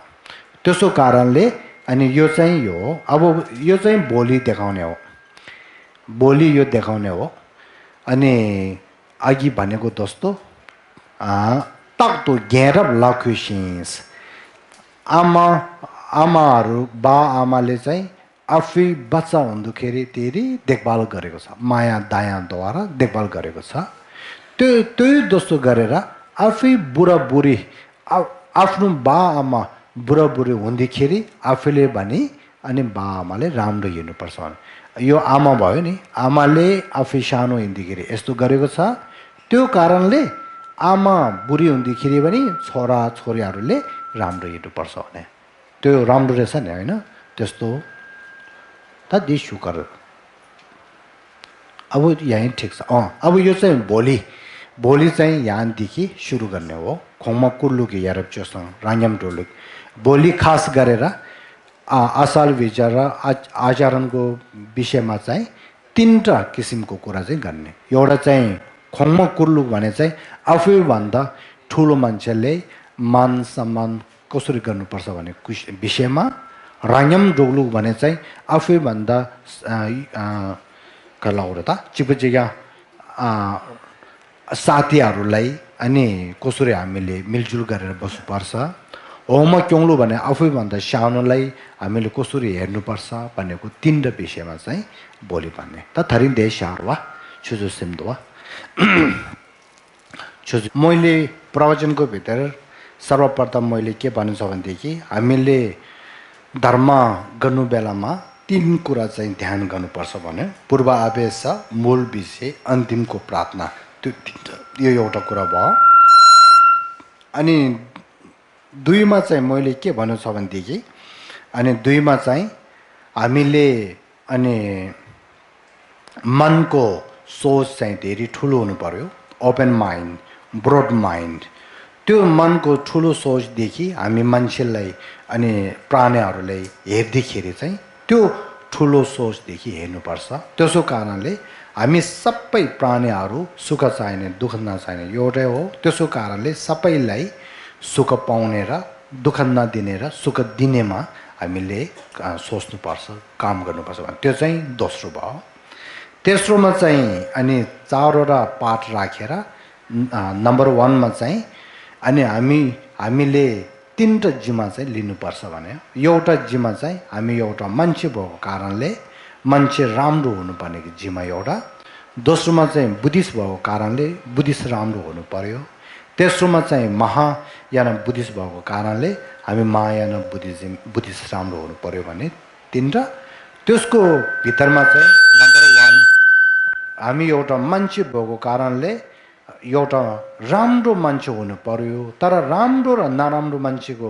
A: त्यसो कारणले अनि यो चाहिँ यो अब यो चाहिँ बोली देखाउने हो बोली यो देखाउने हो अनि अघि भनेको जस्तो तक्तो ज्ञान लखुसिन्स आमाहरू आमाले चाहिँ आफै बच्चा हुँदाखेरि धेरै देखभाल गरेको छ माया दयाद्वारा देखभाल गरेको छ त्यही जस्तो गरेर आफै बुढाबुढी आफ्नो आमा बुढाबुढी हुँदाखेरि आफैले भने अनि बाआमाले राम्रो हिँड्नुपर्छ भने यो आमा भयो नि आमाले आफै सानो हिँड्दाखेरि यस्तो गरेको छ त्यो कारणले आमा बुढी हुँदाखेरि पनि छोरा छोरीहरूले राम्रो हिँड्नुपर्छ भने त्यो राम्रो रहेछ नि होइन त्यस्तो त दि सुकर अब यहीँ ठिक छ अब यो चाहिँ भोलि चाहिँ यहाँदेखि सुरु गर्ने हो खोङमा कुर्लुकी यारप्चोसँग राङ्गाम डोलुक भोलि खास गरेर असाल विचार र आचरणको विषयमा चाहिँ 3टा किसिमको कुरा चाहिँ गर्ने एउटा चाहिँ खोङमा कुर्लुक भने चाहिँ आफैभन्दा ठुलो मान्छेले मान सम्मान कसरी गर्नुपर्छ भन्ने विषयमा राङ्गाम डोलुक भने चाहिँ आफैभन्दा कलाउरा त चिपचिया साथीहरूलाई अनि कसरी हामीले मिलजुल गरेर बस्नुपर्छ होममा क्योङलु भने आफैभन्दा सानोलाई हामीले कसरी हेर्नुपर्छ भनेको 3टा विषयमा चाहिँ भोलि भन्ने त थरी देश हारवा छुजु सिमदवा छुजु मैले प्रवचनको भित्र सर्वप्रथम मैले के भन्नु छ भनेदेखि हामीले धर्म गर्नु बेलामा 3 कुरा चाहिँ ध्यान गर्नुपर्छ भने पूर्व आवेश मूल विषय अन्तिमको प्रार्थना त्यो यो एउटा कुरा भयो अनि 2मा चाहिँ मैले के भन्नु छ भनेदेखि अनि 2मा चाहिँ हामीले अनि मनको सोच चाहिँ धेरै ठुलो हुनु पर्यो ओपन माइन्ड ब्रोड माइन्ड त्यो मनको ठुलो सोचदेखि हामी मान्छेलाई अनि प्राणीहरूलाई हेर्दाखेरि चाहिँ त्यो ठुलो सोचदेखि हेर्नुपर्छ त्यसो कारणले हामी सबै प्राणीहरू सुख चाहिने दुःख नचाहिने एउटै हो त्यसो कारणले सबैलाई सुख पाउने र दुःख नदिने र सुख दिनेमा हामीले सोच्नुपर्छ काम गर्नुपर्छ भने त्यो चाहिँ दोस्रो भयो तेस्रोमा चाहिँ अनि 4वटा पाठ राखेर नम्बर 1मा चाहिँ अनि हामीले 3टा जिम्मा चाहिँ लिनुपर्छ भने एउटा जिम्मा चाहिँ हामी एउटा मान्छे भएको कारणले मान्छे राम्रो हुनुपर्ने जिम्मा एउटा दोस्रोमा चाहिँ बुद्धिस्ट भएको कारणले बुद्धिस्ट राम्रो हुनु पर्यो तेस्रोमा चाहिँ महायान बुद्धिस्ट भएको कारणले हामी महायान बुद्धिस्ट राम्रो हुनु पर्यो भने 3टा त्यसको भित्रमा चाहिँ नम्बर 1 हामी एउटा मान्छे भएको कारणले एउटा राम्रो मान्छे हुनु पर्यो तर राम्रो र नराम्रो मान्छेको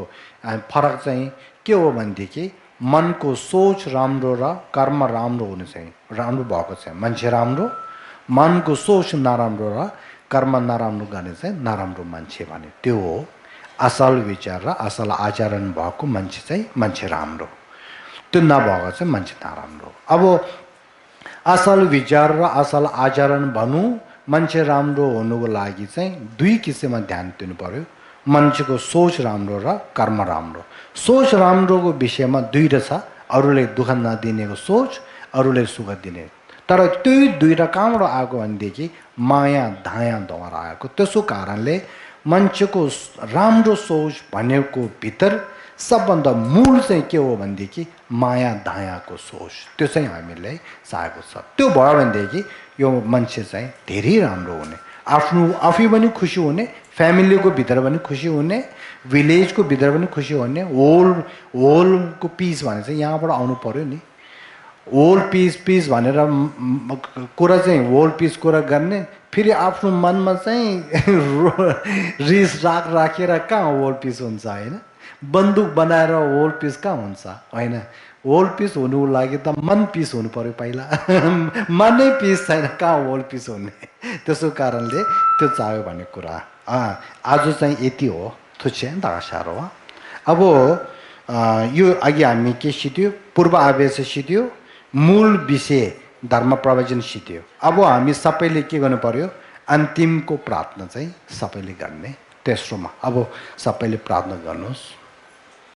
A: फरक चाहिँ के हो भनेदेखि मनको सोच राम्रो र कर्म राम्रो हुनु चाहिँ राम्रो भएको छ मान्छे राम्रो मनको सोच नराम्रो र कर्म नराम्रो गर्ने चाहिँ नराम्रो मान्छे भने त्यो हो असल विचार र असल आचरण भएको मान्छे चाहिँ मान्छे राम्रो त्यो नभएको चाहिँ मान्छे नराम्रो अब असल विचार र असल आचरण भनौँ मान्छे राम्रो हुनुको लागि चाहिँ 2 किसिममा ध्यान दिनु पर्यो मान्छेको सोच राम्रो र कर्म राम्रो सोच राम्रोको विषयमा 2टा छ अरूले दुःख नदिनेको सोच अरूले सुख दिने तर त्यही 2टा कहाँबाट आएको भनेदेखि माया दयाद्वारा आएको त्यसो कारणले मान्छेको राम्रो सोच भनेको भित्र सबभन्दा मूल चाहिँ के हो भनेदेखि माया दयाको सोच त्यो चाहिँ हामीलाई चाहेको छ त्यो भयो भनेदेखि यो मान्छे चाहिँ धेरै राम्रो हुने आफै पनि खुसी हुने फ्यामिलीको भित्र पनि खुसी हुने भिलेजको भित्र पनि खुसी हुने होलको पिस भने चाहिँ यहाँबाट आउनु पर्यो नि होल पिस भनेर कुरा चाहिँ होल पिस कुरा गर्ने फेरि आफ्नो मनमा चाहिँ रिस राखेर कहाँ होल पिस हुन्छ होइन बन्दुक बनाएर होल पिस कहाँ हुन्छ होइन होल पिस हुनुको लागि त मन पिस हुनु पर्यो पहिला मनै पिस छैन कहाँ होल पिस हुने त्यसो कारणले त्यो चाहियो भन्ने कुरा आज चाहिँ यति हो थुच्छे दासारो अब यो अघि हामी के सिक्यो पूर्व आवेश सिक्यो मूल विषय धर्म प्रवचन सिक्यो अब हामी सबैले के गर्नु पर्यो अन्तिमको प्रार्थना चाहिँ सबैले गर्ने तेस्रोमा अब सबैले प्रार्थना गर्नुहोस्